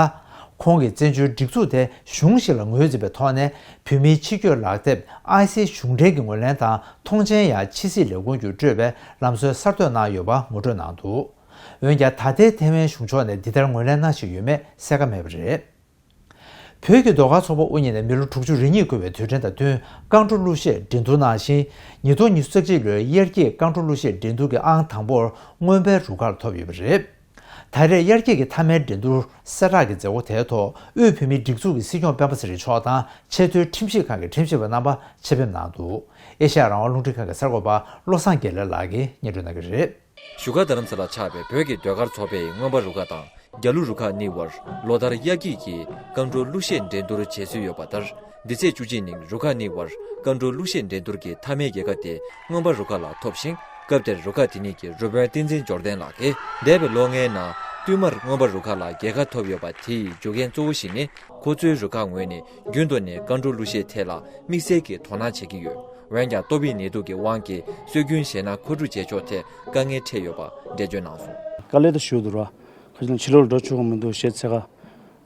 ཁོང་གིས་བཙན་བྱོལ་སྒྲིག་འཛུགས་དེ་གཞུང་ཞིག་ལ་ངོས་འཛིན་པའི་ཐོག་ནས་བོད་མིའི་ཕྱི་སྐྱོད་ལག་དེབ་ཨའི་སི་གཞུང་འབྲེལ་གྱི་ངོས་ལེན་དང་མཐོང་མཆན་ཡང་ཕྱི་སྲིད་ལས་ཁུངས་ཀྱིས་སྤྲོད་པའི་ལམ་སྲོལ་གསར་གཏོད་གནང་ཡོད་པ་ངོ་སྤྲོད་གནང་འདུག་འོན་ཀྱང་ད་ལྟའི་ཐེ་ཝན་གཞུང་ཕྱོགས་ནས་འདི་ལྟར་ངོས་ལེན་གནང་བཞིན་ཡོད་མེད་གསལ་ཁ་མེད་པ་རེད། བོད་ཀྱི་ཟློས་གར་ཚོགས་པ་དབུ་བརྙེས་ནས་མི་ལོ་དྲུག་ཅུ་རེ་གཉིས་འཁོར་བའི་དུས་དྲན་དང་བསྟུན་རྐང་བྲོ་གླུ་གཞས་འགྲན་བསྡུར་གནང་ཞིང་། ཉིས་སྟོང་ཉི་ཤུ་རྩ་གཅིག་ལོའི་དབྱར་སྐྱིད་རྐང་བྲོ་གླུ་གཞས་འགྲན་བསྡུར་གྱི་ཨང་དང་པོར་རྔོན་པའི་རུ་ཁག་ཐོབ་ཡོད་པ་རེད། ད་རེས་དབྱར་སྐྱིད་ཀྱི་མཐའ་མའི་འགྲན་བསྡུར་གསལ་བསྒྲགས་ཀྱི་མཛད་སྒོ་དེའི་ཐོག་དབུས་བོད་མིའི་སྒྲིག་འཛུགས་ཀྱི་སྲིད་སྐྱོང་སྤེན་པ་ཚེ་རིང་མཆོག་དང་ཆེས་མཐོའི་ཁྲིམས་ཞིབ་ཁང་གི་ཁྲིམས་ཞིབ་པ་རྣམ་པ་ཆེད་ཕེབས་གནང་འདུག་ཨེ་ཤ་ཡ་རང་དབང་རླུང་འཕྲིན་ཁང་གི་གསར་འགོད་པ་བློ་བཟང་དགེ་ལེགས་ལགས་ཀྱིས་སྙན་སྒྲོན་གནང་གི་རེད། བཞུགས་སྒར་རྡ་རམ་ས་ལར་ཆགས་པའི་བོད་ཀྱི་ཟློས་གར་ཚོགས་པའི་རྔོན་པ་རུ་ཁག་དང་རྒྱ་ལུ་རུ་ཁག་གཉིས་དབར་ལོ་ལྟར་དབྱར་སྐྱིད་ཀྱི་རྐང་བྲོ་གླུ་གཞས་འགྲན་བསྡུར་བྱེད་སྲོལ་ཡོད་པ་ལྟར། འདི་ཚེས་བཅུ་གཅིག་ཉིན་རུ་ཁག་གཉིས་དབར་རྐང་བྲོ་གླུ་གཞས་འགྲན་བསྡུར་གྱི་མཐའ་མའི་རྒྱལ་ཁ་དེ་རྔོན་པ་རུ་ཁག་ལ་ཐོབ་ཤིང་། སྐབས་དེར་རུ་ཁག་དེ་གཉིས་ཀྱི་རུ་དཔོན་བསྟན་འཛིན་འབྱོར་ལྡན་ལགས་ཀྱིས། འདས་པའི་ལོ་ལྔའི་ནང་བསྟུད་མར་རྔོན་པ་རུ་ཁག་ལ་རྒྱལ་ཁ་ཐོབ་ཡོད་པ་དེ་ཡི་རྒྱུ་རྐྱེན་གཙོ་བོ་ཞིག་ནི། ཁོ་ཚོའི་རུ་ཁག་ངོས་ནས་རྒྱུན་དུ་ནས་རྐང་བྲོ་གླུ་གཞས་ཐད་ལ་དམིགས་བསལ་གྱི་དོ་སྣང་བྱེད་ཀྱི་ཡོད། འོན་ཀྱང་ཏོག་དབྱིབས་ནད་དུག་གི་དབང་གིས་སྲོལ་རྒྱུན་གཞས་སྣ་མཁོ་སྒྲུབ་བྱེད་ཕྱོགས་ཐད་དཀའ་ངལ་འཕྲད་ཡོད་པ་འགྲེལ་བརྗོད་གནང་སོང་། དཀའ་ལས་ད་ཞེ་པོ་འདུག་ར། ཁ་ཅིག་ལ་ཕྱི་ལོགས་ལ་འགྲོ་ཆོག་གི་མི་འདུག་གཞས་ཚད་ཀ་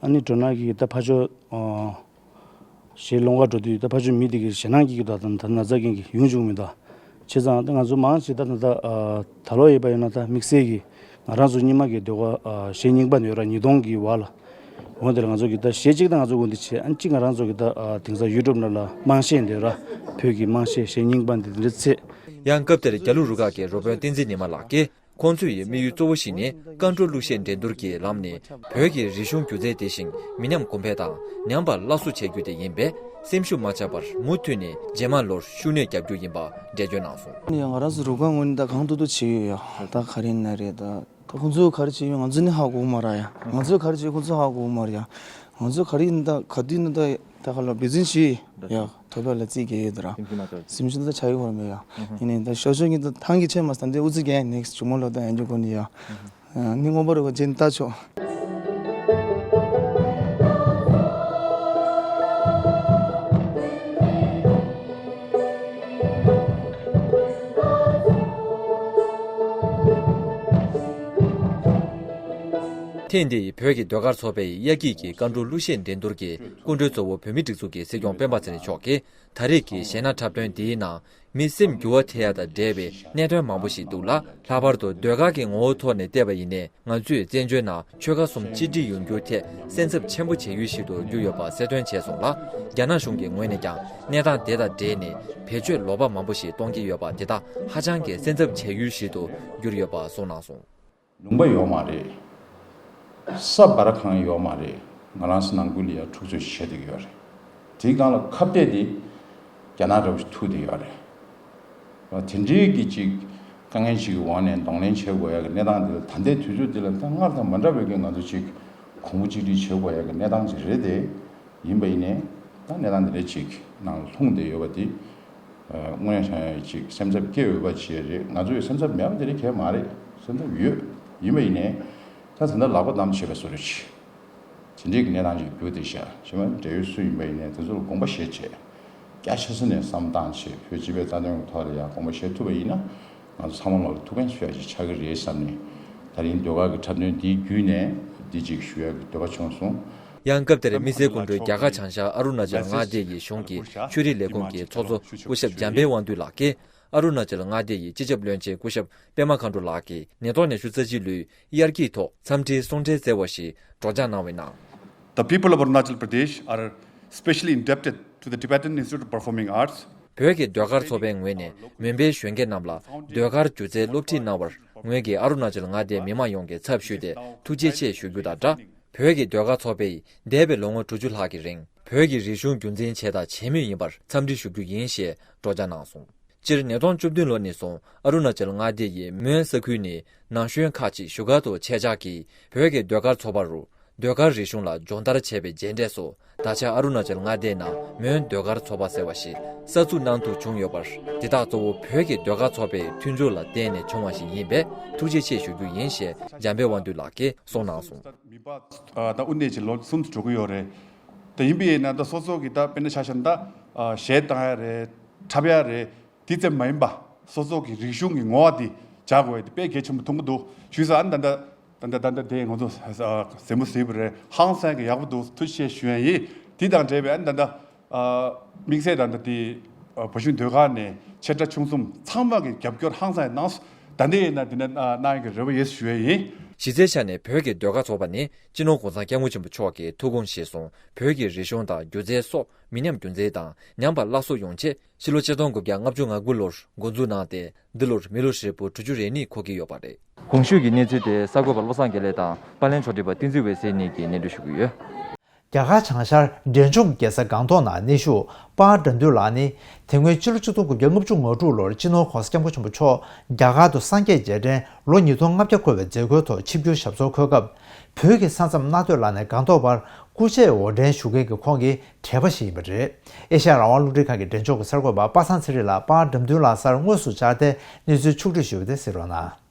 ཨ་ནི་འགྲོ་ན་གི་ད་ཕར་ཕྱོགས། གཞས་སློང་ག་འགྲོ་དུས་ད་ཕར་ཕྱོགས་མི་དེ་གི་ཞེད་སྣང་སྐྱེ་གི་འདུག་ད་ད་ན་ཚ་རྐྱེན་གྱིས་ཡོང་བཅུག་མི་འདུག་བྱས་ཙང་ད་ང་ཚོ་མང་ཆེ་ད་ད་ད་ད་ལོ་ཡིན་པ་ཡིན་ན་ད་དམིགས་བསལ་གྱི་ང་རང་ཚོ་རྙིང་མ་གི་ཟློས་གར་གཞས་རྙིང་པ་འདི་ཡོད་ར་ཉིས་སྟོང་གི་བར་ལ། འོ་དེ་ལ་ང་ཚོ་གི་ད་གཞས་གཅིག་ད་ང་ཚོ་འོ་འདི་བྱས་ཨ་ནི་གཅིག་ང་རང་ཚོ་གི་ད་དེང་སང་ཡུ་ཊུབ་ནང་ལ་དམངས་གཞས་འདི་ཡོད་ར། བོད་ཀྱི་དམངས་གཞས་གཞས་རྙིང་པ་འདི་འདི་འདྲ་ཚེ། ཡང་སྐབས་དེར་རྒྱ་ལུ་རུ་ཁག་གི་རུ་དཔོན་བསྟན་འཛིན་ཉི་མ་ལགས་ཀྱིས། ཁོང་ཚོའི་དམིགས་ཡུལ་གཙོ་བོ་ཞིག་ནི་རྐང་བྲོ་གླུ་གཞས་འགྲན་བསྡུར་གྱི་ལམ་ནས་བོད་ཀྱི་རིག་གཞུང་སྒྱུ་རྩལ་དེ་བཞིན་མི་ཉམས་གོང་འཕེལ་དང་ཉམས་པ་སླར་གསོ་བྱེད་རྒྱུ་དེ་ཡིན་པས་སེམས་ཤུགས་མ་ཆག་པར་མུ་མཐུད་ནས་རྗེས་མ་ལོར་ཤུགས་སྣོན་རྒྱག་རྒྱུ་ཡིན་པ་འགྲེལ་བརྗོད་གནང་སོང་། ཡང་ང་རང་ཚོ་རུ་ཁག་ངོས་ནས་ད་གང་ཐུབ་ཐུབ་བྱེད་ཡོད་ཡ། ད་ག་རེ་ཡིན་ན་རེད་ད། ད་ཁོང་ཚོས་ག་རེ་བྱེད་ཡོད་ང་ཚོ་ནི་ཧ་གོ་གི་མ་རེད་ཡ། ང་ཚོས་ག་རེ་བྱེད་ཁོང་ཚོས་ཧ་གོ་གི་མ་རེད་ཡ། ང་ཚོས་ག་རེ་ཡིན་ད་ག་དུས་ནི་ད་ད་ག་ལ་འབད་བརྩོན་བྱེད་ཡ། ཐོབ་པ་ལ་རྩིས་རྒྱག་ཡོད་དོ་ར། སེམས་ཤུགས་མ་ཆག་སེམས་ཤུགས་ད་ཆག་ཡོད་མ་རེད་ཡ། ཡིན་ནའི་ད་ཤོག་ཤོག་གཉིས་ད་ཐང་གི་ཆད་མ་སོང་ད་འདི་ཨུ་ཚུགས་རྒྱག་ཡ་ནེགསི་ཊི་ཇུ་མོ་ལོ་ད་ཡང་རྒྱུ་གོ་ནི་ཡ། ནི་སྔོན་པ་རུ་ག་ཇེན་ད་ཆོག་ཐེངས་འདིའི་བོད་ཀྱི་ཟློས་གར་ཚོགས་པའི་དབྱར་སྐྱིད་ཀྱི་རྐང་བྲོ་གླུ་གཞས་འགྲན་བསྡུར་གྱི་སྐུ་མགྲོན་གཙོ་བོ་བོད་མིའི་སྒྲིག་འཛུགས་ཀྱི་སྲིད་སྐྱོང་སྤེན་པ་ཚེ་རིང་མཆོག་གིས་ད་རེས་ཀྱི་གཞས་སྣ་འཁྲབ་སྟོན་འདིའི་ནང་མི་སེམས་འགྱུར་བ་ཐེབས་ཡ་དང་འབྲེལ་བའི་གནད་དོན་མང་པོ་ཞིག་འདུག་ལ། ལྷག་པར་དུ་ཟློས་གར་གྱི་ངོ་བོ་ཐོག་ནས་བལྟས་པ་ཡིན་ནའི་ང་ཚོས་བཙན་བྱོལ་ནང་ཆོལ་ཁ་གསུམ་གཅིག་སྒྲིལ་ཡོང་རྒྱུ་ཐད་སེམས་འཚབ་ཆེན་པོ་བྱེད་ཡུལ་ཞིག་ཏུ་གྱུར་ཡོད་པ་གསལ་སྟོན་བྱས་སོང་ལ། རྒྱ་ནག་གཞུང་གི་ངོས་ནས་ཀྱང་གནས་སྟངས་དེ་དང་འབྲེལ་ནས་བེད་སྤྱོད་ལོག་པ་མང་པོ་ཞིག་གཏོང་གི་ཡོད་པ་དེ་དག་ཧ་ཅང་གི་སེམས་འཚབ་བྱེད་ཡུལ་ཞིག་ཏུ་གྱུར་ཡོད་པ་གསུངས་གནང་སོང་། ལུང་པ་ཡོད་མ་རེད། ས་སྦ་ར་ཁང་ཡོད་མ་རེད། ང་རང་ཚོ་ནང་ཁུལ་ལ་ཡ་འཁྲུག་རྩོད་བྱེད་བསྡད་ཀྱི་ཡོད་རེད། དེའི་སྒང་ལ་ཁ་གཏད་དེ་རྒྱ་ནག་འདྲ་བོ་ཞིག་ཐུག་བསྡད་ཡོད་རེད། དེ་འདྲའི་གི་ཅིག་དཀའ་ངལ་ཅིག་གི་འོག་ནས་གདོང་ལེན་བྱེད་དགོས་ཡ་གི་གནས་སྟངས་འདི་ལ་ད་ལྟའི་དུས་ཚོད་འདི་ལ་ད་སྔར་དང་མ་འདྲ་བའི་གི་ང་ཚོ་ཅིག་གོང་བུ་གཅིག་སྒྲིལ་བྱེད་དགོས་ཡ་གི་གནས་སྟངས་ཅིག་རེད་དེ། ཡིན་པ་ཡིན་ནའི་ད་གནས་སྟངས་འདི་འདྲ་ཅིག་ནང་ལ་ལྷུང་བསྡད་ཡོད་པ་འདི། དངོས་གནས་བྱས་ན་ཅིག་སེམས་འཚབ་སྐྱེ་འོས་པ་ཅིག་རེད། ང་ཚོ་ཡི་སེམས་འཚབ་མེད་པ་དེ་རིགས་གང་ཡང་མ་རེད། སེམས་འཚབ་ཡོད། ཡིན་པ་ཡིན་ནའི་ད་ད་ལྟ་ལག་པ་བསྡམས་བྱས་པའི་བཟོ་འདྲ་ཅིག་དེ་འདྲའི་གི་གནས་སྟངས་ཅིག་གྱུར་བསྡད་ཤག་བྱས་ན་འབྲེལ་ཡོད་སུ་ཡིན་པ་ཡིན་ནའི་དེ་ཚོ་ལ་དགོངས་པ་བཞེས་བྱས་རྒྱ་ཆེ་ས་ནས་བསམ་བཏང་བྱས་བོད་སྤྱི་པའི་རྩ་དོན་གྱི་ཐོག་ལ་ཡང་དགོངས་པ་བཞེས་ཐུབ་པ་ཡིན་ན་ང་ཚོ་ཚང་མ་ལོག་ལ་ཐུགས་ཕན་གསོས་ཡ་ཅིག་ཆགས་ཀྱི་རེད་བསམ་ནས་ད་རིང་ཟློས་གར་གྱི་འཁྲབ་སྟོན་འདི་བརྒྱུད་ནས་འདི་ཅིག་ཞུ་ཡ་གི་འདོད་པ་བྱུང་སོང་། ཡང་སྐབས་དེར་དམིགས་བསལ་སྐུ་མགྲོན་རྒྱ་གར་བྱང་ཤར་ཨ་རུ་ན་ཅལ་མངའ་སྡེ་ཡི་གཞུང་གི་ཆོས་རིག་ལས་ཁུངས་ཀྱི་ཚོགས་གཙོ་སྐུ་ཞབས་འཇམ་དཔལ་དབང་འདུས་ལགས་ཀྱིས། ཨ་རུ་ན་ཅལ་མངའ་སྡེ་ཡི་སྤྱི་ཁྱབ་བློན་ཆེན་སྐུ་ཞབས་པད་མ་མཁའ་འགྲོ་ལགས་ཀྱིས་ཉིས་སྟོང་ཉི་ཤུ་རྩ་གཅིག་ལོའི་དབྱར་སྐྱིད་ཐོག་འཚམས་འདྲིའི་གསུང་འཕྲིན་བསྩལ་བ་ཞིག་སྒྲོག་སྦྱང་གནང་བའི་ནང་། The people of Arunachal Pradesh are specially indebted to the Tibetan Institute of Performing Arts. བོད་ཀྱི་ཟློས་གར་ཚོགས་པའི་ངོས་ནས་མོན་པའི་གཞོན་སྐྱེས་རྣམས་ལ་ཟློས་གར་སྒྱུ་རྩལ་སློབ་ཁྲིད་གནང་བར་ངོས་ཀྱིས་ཨ་རུ་ན་ཅལ་མངའ་སྡེའི་མི་མང་ཡོངས་ཀྱི་ཚབ་ཞུས་ཏེ་ཐུགས་རྗེ་ཆེ་ཞུ་རྒྱུ་དང་སྦྲགས། བོད་ཀྱི་ཟློས་གར་ཚོགས་པས་འདས་པའི་ལོ་ངོ་དྲུག་ཅུ་ལྷག་གི་རིང་བོད་ཀྱི་རིག་གཞུང་རྒྱུན་འཛིན་བྱས་དང་བྱེད་མུས་ཡིན་པར་འཚམས་འདྲི་ཞུ་རྒྱུ་ཡིན་ཞེས་སྒྲོག་སྦྱང་གནང་སོང་། སྤྱིར་ཉིས་སྟོང་བཅུ་བདུན་ལོ་ནས་བཟུང་ཨ་རུ་ན་ཅལ་མངའ་སྡེ་ཡི་མོན་ས་ཁུལ་ནས་ན་གཞོན་ཁག་ཅིག་བཞུགས་སྒར་དུ་ཆེད་བཅར་གྱིས་བོད་ཀྱི་ཟློས་གར་ཚོགས་པ་རུ་ཟློས་གར་རིག་གཞུང་ལ་སྦྱོང་བརྡར་བྱས་པའི་རྗེས་འབྲས་སུ་ད་ཆ་ཨ་རུ་ན་ཅལ་མངའ་སྡེའི་ནང་མོན་ཟློས་གར་ཚོགས་པ་ཟེར་བ་ཞིག་གསར་འཛུགས་གནང་ཐུབ་བྱུང་ཡོད་པར་འདི་དག་གཙོ་བོ་བོད་ཀྱི་ཟློས་གར་ཚོགས་པའི་མཐུན་འགྱུར་ལ་བརྟེན་ནས་བྱུང་བ་ཞིག་ཡིན་པས་ཐུགས་རྗེ་ཆེ་ཞུ་རྒྱུ་ཡིན་ཞེས་འཇམ་དཔལ་དབང་འདུས་ལགས་ཀྱིས་གསུངས་གནང་སོང་། མི་པ་ད་དབུ་ནས་ཀྱི་ལོ་གསུམ་དུ་འགྲོ་གི་ཡོད་རེད། ད་ཡིན་པའི་ན་ད་སོ་སོ་གི་ད་དཔེར་ན་ཆ་བཞག་ན་ད་ཨ་གཞས་བཏང་ཡ་རེད། འཁྲབ་ཡ་རེད། དེ་ཙམ་མ་ཡིན་པ་སོ་སོ་གི་རིག་གཞུང་གི་ངོ་བོ་དེ་འཇགས་དགོས་ཡ་དེ་དཔེ་གལ་ཆེན་པོ་མཐོང་གི་འདུག་ཞུས་ཙང་ཨ་ནི་ད་ལྟ་ད་ལྟ་ད་ལྟ་དེ་ང་ཚོ་ཟ་ཟ་མོ་ཟེར་བ་རེད། ཧང་སང་གི་ཡག་པོ་འདུག་ཐུགས་རྗེ་ཆེ་ཞུ་ཡ་ཡིན། དེ་དང་འབྲེལ་བའི་ཨ་ནི་ད་ལྟ་ཨ་དམིགས་བསལ་ད་ལྟ་དེ་ཨ་བོད་གཞུང་ཟློས་གར་ནས་ཆེ་ཕྲ་ཆུང་གསུམ་ཚང་མ་གི་རྒྱབ་སྐྱོར་ཧང་སང་གནང་སོང་། ད་ལྟ་ཡིན་ན་དེ་འདྲ་གནང་ཡ་གི་རེ་བ་ཡོད་ཞུ་ཡ་ཡིན། གཞི་རྩའི་ཆ་ནས་བོད་ཀྱི་ཟློས་གར་ཚོགས་པ་ནི་སྤྱི་ནོར་༸གོང་ས་༸སྐྱབས་མགོན་ཆེན་པོ་མཆོག་གི་ཐུགས་དགོངས་གཞིར་བཟུང་བོད་ཀྱི་རིག་གཞུང་དང་སྒྱུ་རྩལ་སོགས་མི་ཉམས་རྒྱུན་འཛིན་དང་ཉམས་པ་སླར་གསོ་ཡོང་ཆེད་ཕྱི་ལོ་ཆིག་སྟོང་དགུ་བརྒྱ་ལྔ་བཅུ་ང་དགུ་ལོར་འགོ་འཛུགས་གནང་སྟེ་འདི་ལོར་མི་ལོ་ཧྲིལ་པོ་དྲུག་ཅུ་རེ་གཉིས་འཁོར་གྱི་ཡོད་པ་རེད། གོང་ཞུས་ཀྱི་གནས་ཚུལ་དེ་གསར་འགོད་པ་བློ་བཟང་དགེ་ལེགས་དང་པར་ལེན་ཕྱོགས་སྒྲིག་པ་བསྟན་འཛིན་འོད་ཟེར་གཉིས་ཀྱིས་སྙན་སྒྲོན་ཞུ་གི་ཡོད། རྒྱ་གར་བྱང་ཤར་འབྲས་ལྗོངས་རྒྱལ་ས་སྒང་ཏོག་ནང་གནས་བཞུགས་པཱ་དགྲ་འདུལ་ལགས་ནི། དེ་སྔོན་ཕྱི་ལོ་ཆིག་སྟོང་དགུ་བརྒྱ་ལྔ་བཅུ་ང་དྲུག་ལོར་སྤྱི་ནོར་༸གོང་ས་༸སྐྱབས་མགོན་ཆེན་པོ་མཆོག་རྒྱ་གར་དུ་སངས་རྒྱས་རྗེས་དྲན་ལོ་ཉིས་སྟོང་ལྔ་བརྒྱ་འཁོར་བའི་མཛད་སྒོའི་ཐོག་ཆིབས་བསྒྱུར་ཞབས་སོར་འཁོད་སྐབས། བོད་ཀྱི་ས་མཚམས་མནའ་སྟོད་ལ་ནས་སྒང་ཏོག་བར་སྐུ་ཆས་དབོར་འདྲེན་ཞུ་མཁན་གྱི་ཁོང་གི་གྲས་པ་ཞིག་ཡིན་པ་རེད། ཨེ་ཤ་ཡ་རང་དབང་རླུང་འཕྲིན་ཁང་གི་འབྲེལ་ལྗོངས་ཀྱི་གསར་འགོད་པ་པ་སངས་ཚེ་རིང་ལགས་པཱ་དགྲ་འདུལ་ལགས་སར་དངོས་སུ་བཅར་ཏེ་གནས་ཚུལ་ཕྱོགས་བསྒྲིགས་ཞུས་པ་དེ་གཟིགས་རོགས་གནང་།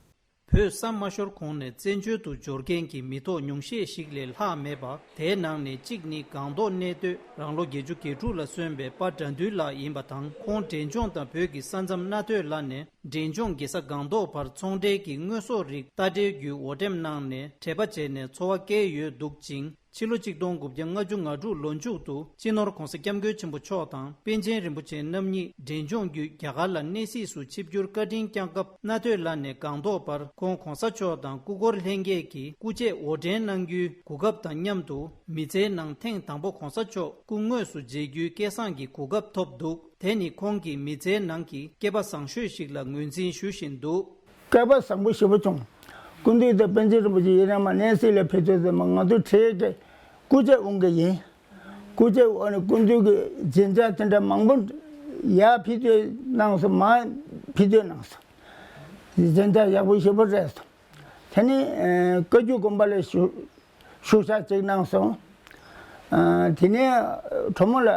བོད་ས་མ་ཤོར་གོང་ནས་བཙན་བྱོལ་དུ་འབྱོར་མཁན་གྱི་མི་ཐོག་ཉུང་ཤས་ཤིག་ལས་ལྷག་མེད་པ། དེའི་ནང་ནས་གཅིག་ནི་སྒང་ཏོག་གནས་སྡོད་རང་ལོ་བརྒྱད་ཅུ་གྱ་དྲུག་ལ་སོན་པའི་པཱ་དགྲ་འདུལ་ལགས་ཡིན་པ་དང་། ཁོང་འབྲས་ལྗོངས་དང་བོད་ཀྱི་ས་མཚམས་མནའ་སྟོད་ལ་ནས་འབྲས་ལྗོངས་རྒྱལ་ས་སྒང་ཏོག་བར་ཚོང་འབྲེལ་གྱི་དངོས་ཟོག་རིགས་རྟ་དྲེལ་བརྒྱུད་དབོར་འདྲེན་གནང་ནས་དྲེག་པ་བྱས་ནས་འཚོ་བ་བསྐྱལ་ཡོད་འདུག་ཅིང་། ཕྱི་ལོ་ཆིག་སྟོང་དགུ་བརྒྱ་ལྔ་བཅུ་ང་དྲུག་ལོ་མཇུག་ཏུ་སྤྱི་ནོར་༸གོང་ས་༸སྐྱབས་མགོན་ཆེན་པོ་མཆོག་དང་པཎ་ཆེན་རིན་པོ་ཆེ་རྣམ་གཉིས་འབྲས་ལྗོངས་བརྒྱུད་རྒྱ་གར་ལ་གནས་གཟིགས་སུ་ཆིབས་བསྒྱུར་བཀའ་དྲིན་བསྐྱངས་སྐབས། མནའ་སྟོད་ལ་ནས་སྒང་ཏོག་བར་ཁོང་༸གོང་ས་མཆོག་དང་སྐུ་འཁོར་ལྷན་རྒྱས་ཀྱིས་སྐུ་ཆས་དབོར་འདྲེན་གནང་རྒྱུའི་གོ་སྐབས་དང་མཉམ་དུ། མི་ཚེའི་ནང་ཐེངས་དང་པོ་༸གོང་ས་མཆོག་སྐུ་དངོས་སུ་མཇལ་རྒྱུའི་སྐལ་བཟང་གི་གོ་སྐབས་ཐོབ་འདུག་དེ་ནི་ཁོང་གི་མི་ཚེའི་ནང་གི་སྐལ་པ་བཟང་ཤོས་ཤིག་ལ་ངོས་འཛིན་ཞུ་བཞིན་འདུག་སྐལ་པ་བཟང་པོ་ཞེ་པོ་བྱུང་། སྐུ་མདུན་དང་པཎ་ཆེན་རིན་པོ་ཆེ་ཡིན་ན་མ་གནས་གཟིགས་ལ་ཕེབས་དུས་ཙམ་པ་ང་ཚོ་གྲས་ཀྱི་སྐུ་ཆས་དབང་གི་ཡིན། སྐུ་ཆས་དབང་ནས་སྐུ་མདུན་གྱི་མཛད་འཆར་དེ་འདྲ་མང་པོ་ཡར་ཕེབས་དུས་གནང་སོང་། མར་ཕེབས་དུས་གནང་སོང་། མཛད་འཆར་ཡག་པོ་ཞེ་པོ་རེད་སོང་། དེ་ནས་ཨ་བཀའ་བརྒྱུད་དགོན་པ་ལ་ཞུ། ཞུ་ཞག་གཅིག་གནང་སོང་། ཨ་དེ་ནས་གྲོ་མོ་ལ་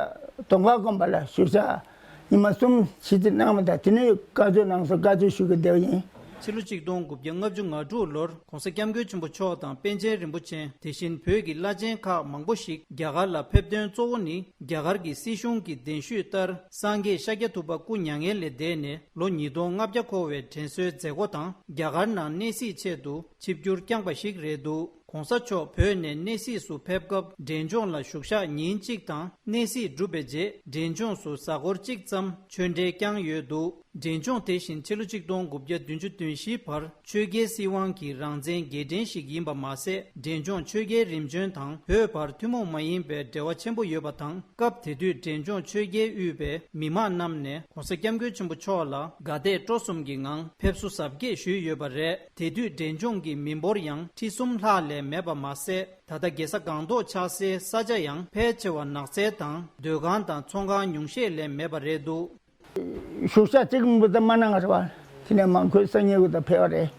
དོང་ཁ་དགོན་པ་ལ་ཞུ་ཞག་ཉི་མ་གསུམ་བཞི་ཙམ་གནང་བ་དང་། དེ་ནས་བཀའ་ཆོས་གནང་སོང་། བཀའ་ཆོས་ཞུ་གི་བསྡད་པ་ཡིན། ཕྱི་ལོ་ཆིག་སྟོང་དགུ་བརྒྱ་ལྔ་བཅུ་ང་དྲུག་ལོར་༸གོང་ས་༸སྐྱབས་མགོན་ཆེན་པོ་མཆོག་དང་པཎ་ཆེན་རིན་པོ་ཆེ། དེ་བཞིན་བོད་ཀྱི་བླ་ཆེན་ཁག་མང་པོ་ཞིག་རྒྱ་གར་ལ་ཕེབས་དོན་གཙོ་བོ་ནི། རྒྱ་གར་གྱི་སྲིད་གཞུང་གི་གདན་ཞུས་ལྟར། སངས་རྒྱས་ཤཱཀྱ་ཐུབ་པ་སྐུ་མྱ་ངན་ལས་འདས་ནས་ལོ་ཉིས་སྟོང་ལྔ་བརྒྱ་འཁོར་བའི་དྲན་གསོའི་མཛད་སྒོ་དང་། རྒྱ་གར་ནང་གནས་གཟིགས་ཆེད་དུ་ཆིབས་བསྒྱུར་བསྐྱངས་པ་ཞིག་རེད་འདུག ༸གོང་ས་མཆོག་བོད་ནས་གནས་གཟིགས་སུ་ཕེབས་སྐབས། འབྲས་ལྗོངས་ལ་བཞུགས་ཞག་ཉིན་གཅིག་དང་། གནས་གཟིགས་གྲུབ་པའི་རྗེས། འབྲས་ལྗོངས་སུ་གཟའ་འཁོར་གཅིག་ཙམ་ཆོས་འབྲེལ་བསྐྱངས་ཡོད་འདུག་འབྲས་ལྗོངས་དེ་བཞིན་ཕྱི་ལོ་ཆིག་སྟོང་དགུ་བརྒྱ་བདུན་ཅུ་དོན་བཞིའི་བར་ཆོས་རྒྱལ་སྲིད་དབང་གི་རང་བཙན་རྒྱལ་ཕྲན་ཞིག་ཡིན་པ་མ་ཟད། འབྲས་ལྗོངས་ཆོས་རྒྱལ་རིམ་བྱོན་དང་བོད་བར་ཐུན་མོང་མ་ཡིན་པའི་འབྲེལ་བ་ཆེན་པོ་ཡོད་པ་དང་། སྐབས་དེ་དུས་འབྲས་ལྗོངས་ཆོས་རྒྱལ་དབུས་པའི་མི་མང་རྣམས་ནས་༸གོང་ས་༸སྐྱབས་མགོན་ཆེན་པོ་མཆོག་ལ་དགའ་དད་སྤྲོ་གསུམ་གྱི་ངང་ཕེབས་བསུ་གཟབ་རྒྱས་ཞུས་ཡོད་པ་རེད། དེ་དུས་འབྲས་ལྗོངས་ཀྱི་མི་འབོར་ཡང་ཁྲི་གསུམ་ལྷག་ལས་མེད་པ་མ་ཟད། ད་ལྟ་རྒྱལ་ས་སྒང་ཏོག་ཆགས་སའི་ས་ཆ་ཡང་ཕལ་ཆེ་བ་ནགས་ཚལ་དང་སྡོད་ཁང་དང་ཚོང་ཁང་ཉུང་ཤས་ལས་མེད་པ་རེད་འདུག་བཞུགས་ཞག་གཅིག་མིན་པ་ད་མ་གནང་བ་རེད་བ། དེ་ནས་མ་ཁོས་སང་ཉིན་གུ་ད་ཕེབས་པ་རེད།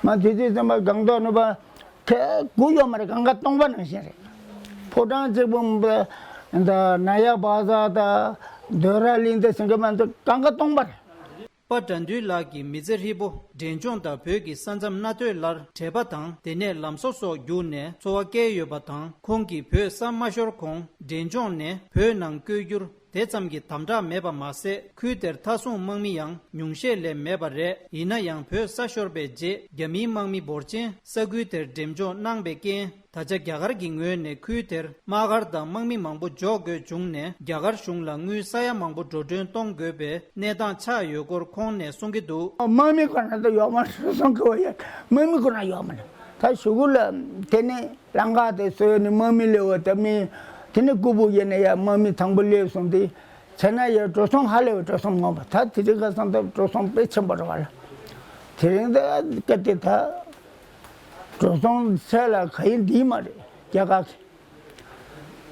མ་དུས་དུས་ཙམ་པ་སྒང་ཏོག་ནུབ་པ་ཁ་དགུ་ཡོད་མ་རེད། གང་ག་སྟོང་པ་ནང་བཞིན་རེད། ཕོ་བྲང་གཅིག་པོ་མིན་པ་ད་ན་ཡག་བ་ཟ་ད་འདོད་ར་གླིང་ད་ཟིང་ག་མ་ད་གང་ག་སྟོང་པ་རེད། པ་དགྲ་འདུལ་ལགས་ཀྱི་མི་ཚེ་ཧྲིལ་པོ་འབྲས་ལྗོངས་དང་བོད་ཀྱི་ས་མཚམས་མནའ་སྟོད་ལར་དྲེག་པ་དང་དེ་ནས་ལམ་བཟོ་སོགས་བརྒྱུད་ནས་འཚོ་བ་བསྐྱལ་ཡོད་པ་དང་། ཁོང་གིས་བོད་ས་མ་ཤོར་གོང་འབྲས་ལྗོངས་ནས་བོད་ནང་བསྐྱོད་རྒྱུར་དེ་ཙམ་གྱི་དམ་དྲག་མེད་པ་མ་ཟད། ཁུལ་དེར་མཐའ་སྲུང་དམག་མི་ཡང་ཉུང་ཤས་ལས་མེད་པ་རེད། ཡིན་ན་ཡང་བོད་ས་ཤོར་བའི་རྗེས་རྒྱ་མིའི་དམག་མི་འབོར་ཆེན་ས་ཁུལ་དེར་འགྲེམས་འཇོག་གནང་བའི་རྐྱེན། ད་ཆ་རྒྱ་གར་གྱི་ངོས་ནས་ཁུལ་དེར་དམག་སྒར་དང་དམག་མི་མང་པོ་འཇོག་དགོས་བྱུང་ནས། རྒྱ་གར་གཞུང་ལ་དངུལ་ས་ཡ་མང་པོ་འགྲོ་གྲོན་གཏོང་དགོས་པའི་གནས་སྟངས་ཆགས་ཡོད་སྐོར་ཁོང་ནས་གསུང་གི་འདུག་དམག་མི་ཁོ་ན་ད་ཡོད་མ་རེད། སོང་གི་བ་ཡ་དམག་མི་ཁོ་ན་ཡོད་མ་རེད། ད་གཞུག་གུ་ལ་དེ་ནས་ལམ་ཁ་དེ་བཟོས་ནས་དམག་མི་སླེབས་པ་ད་མི་དེ་ནས་ཀུ་པུ་ཡེ་ནས་ཡ་དམག་མི་དང་པོ་སླེབས་སོང་དེ་བྱས་ན་ཡ་འགྲོ་སོང་ཧ་ལས་པའི་འགྲོ་སོང་མང་པ། ད་དེ་རིང་ཁ་སང་ད་འགྲོ་སོང་དཔེ་ཆེན་པོ་རེད་བ་ལ། དེ་རིང་ད་སྐད་དེ་ད། འགྲོ་སོང་ཆེ་ལ་ག་ཡིན་འདི་མ་རེད། རྒྱ་གར་གྱི།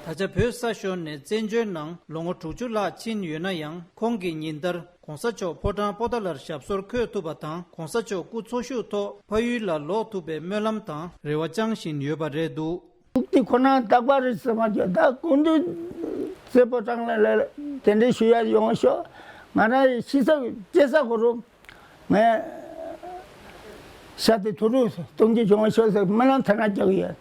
ད་ཆ་བོད་ས་ཤོར་ནས་བཙན་བྱོལ་ནང་ལོ་ངོ་དྲུག་ཅུ་ལྷག་ཕྱིན་ཡོད་ན་ཡང་། ཁོང་གིས་ཉིན་ལྟར་གོང་ས་མཆོག་ཕོ་བྲང་པོ་ཏཱ་ལར་ཞབས་སོར་འཁོད་ཐུབ་པ་དང་། གོང་ས་མཆོག་སྐུ་འཚོ་བཞུགས་ཐོག་ཕ་ཡུལ་ལ་ལོག་ཐུབ་པའི་སྨོན་ལམ་དང་རེ་བ་བཅང་བཞིན་ཡོད་པ་རེད་འདུག་ཐུགས་དེ་ཁོ་ན་རྟག་པར་རེད་ཟེར་མ་བརྗོད། ད་སྐུ་མདུན་རྩེ་ཕོ་བྲང་ལ་ལ་དེ་འདྲའི་ཞུ་ཡ་ཡོང་ཤོག་ང་རང་ཤི་ས་སྐྱེ་ས་གོ་རུ། ངས་ཤ་དེ་དུ་རུ་གཏོང་རྒྱུ་བྱུང་བ་ཤོད་ཟེར་སྨོན་ལམ་ཐ་ན་རྒྱག་གི་ཡོད།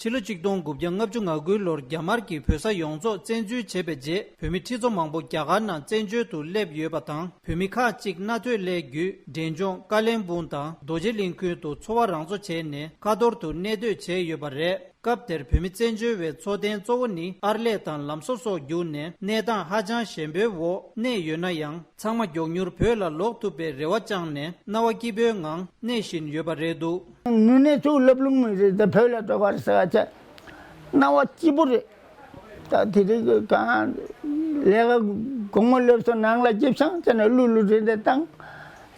ཕྱི་ལོ་ཆིག་སྟོང་དགུ་བརྒྱ་ལྔ་བཅུ་ང་དགུ་ལོར་རྒྱ་དམར་གྱིས་བོད་ས་ཡོངས་རྫོགས་བཙན་འཛུལ་བྱས་པའི་རྗེས། བོད་མི་ཁྲི་ཚོ་མང་པོ་རྒྱ་གར་ནང་བཙན་བྱོལ་དུ་སླེབས་ཡོད་པ་དང་། བོད་མི་ཁག་ཅིག་རྣ་ཐོས་སླད་བརྒྱུད་འབྲས་ལྗོངས་ཀ་ལན་སྦུག་དང་རྡོ་རྗེ་གླིང་ཁུལ་དུ་འཚོ་བ་རང་གཙོ་བྱས་ནས་ཁ་ཐོར་དུ་གནས་སྡོད་བྱས་ཡོད་པ་རེད། སྐབས་དེར་བོད་མི་བཙན་བྱོལ་བའི་འཚོ་རྟེན་གཙོ་བོ་ནི་ཨར་ལས་དང་ལམ་བཟོ་སོགས་བརྒྱུད་ནས་གནས་སྟངས་ཧ་ཅང་ཞན་པོའི་འོག་གནས་ཡོད་ན་ཡང་། ཚང་མ་མགྱོགས་མྱུར་བོད་ལ་ལོག་ཐུབ་པའི་རེ་བ་བཅངས་ནས་སྣང་བ་སྐྱིད་པོའི་ངང་གནས་བཞིན་ཡོད་པ་རེད་འདུག། ནུས་ནས་ཚུགས་སློབ་ལུང་མི་རེད་དེ་བོད་ལ་འགྲོ་བར་ཟེར་བ་བྱས། སྣང་བ་སྐྱིད་པོ་རེད། ད་དེ་རིང་གི་གང་ལས་ཀ་དགོང་མོ་སླེབས་སོང་ནང་ལ་སྐྱིད་ཆང་བྱས་ནས་གླུ་གླུ་རེ་འདྲ་བཏང་།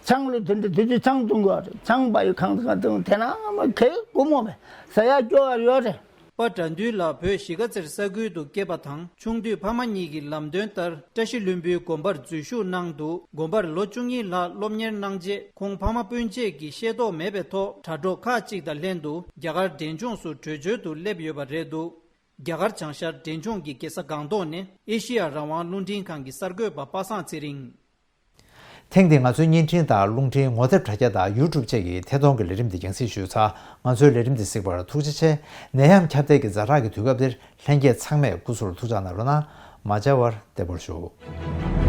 ཆང་གླུ་དེ་འདྲ་དུས་ཚོད་ཆང་བཏུང་དགོས་རེད། ཆང་པ་ཡི་ཁང་ཚང་བཏུང་དེ་ན་མ་གེ་སྒོ་མོ་བས་ཟ་ཡ་སྐྱོ་བ་ཡོད་རེད། པ་དགྲ་འདུལ་ལགས་བོད་གཞིས་ཀ་རྩེར་ས་ཁུལ་དུ་སྐྱེས་པ་དང་། ཆུང་དུས་ཕ་མ་གཉིས་ཀྱི་ལམ་སྟོན་ལྟར་བཀྲ་ཤིས་ལྷུན་པོའི་དགོན་པར་འཛུལ་ཞུགས་གནང་འདུག། དགོན་པར་ལོ་བཅུ་གཉིས་ལྷག་སློབ་གཉེར་གནང་རྗེས། ཁོང་ཕ་མ་སྤུན་མཆེད་ཀྱིས་ཤེས་རྟོགས་མེད་པའི་ཐོག་དྲ་གྲོགས་ཁག་ཅིག་དང་ལྷན་དུ་རྒྱ་གར་འབྲས་ལྗོངས་སུ་བྲོས་བྱོལ་དུ་སླེབས་ཡོད་པ་རེད་འདུག། རྒྱ་གར་བྱང་ཤར་འབྲས་ལྗོངས་ཀྱི་རྒྱལ་ས་སྒང་ཏོག་ནས་ཨེ་ཤེ་ཡ་རང་དབང་རླུང་འཕྲིན་ཁང་གི་གསར་འགོད་པ་པ་སངས་ཚེ་རིང་། ཐེངས་འདིའི་ང་ཚོའི་བརྙན་འཕྲིན་དང་རླུང་འཕྲིན་ངོ་དེབ་དྲ་རྒྱ་དང་ཡུ་ཊུབ་བཅས་ཀྱི་ཐད་གཏོང་གི་ལས་རིམ་འདི་རྒྱང་སྲིང་ཞུས་ཚར། ང་ཚོའི་ལས་རིམ་འདི་གཟིགས་པར་ཐུགས་རྗེ་ཆེ། ནད་ཡམས་ཁྱབ་གདལ་གྱི་ཛ་དྲག་གི་དུས་སྐབས་འདིར་ལྷན་རྒྱས་ཚང་མས་སྐུ་གཟུགས་ལ་ཐུགས་ཅག་གནང་རོགས་གནང་། མ་བྱ་བར་བདེ་པོར་བཞུགས།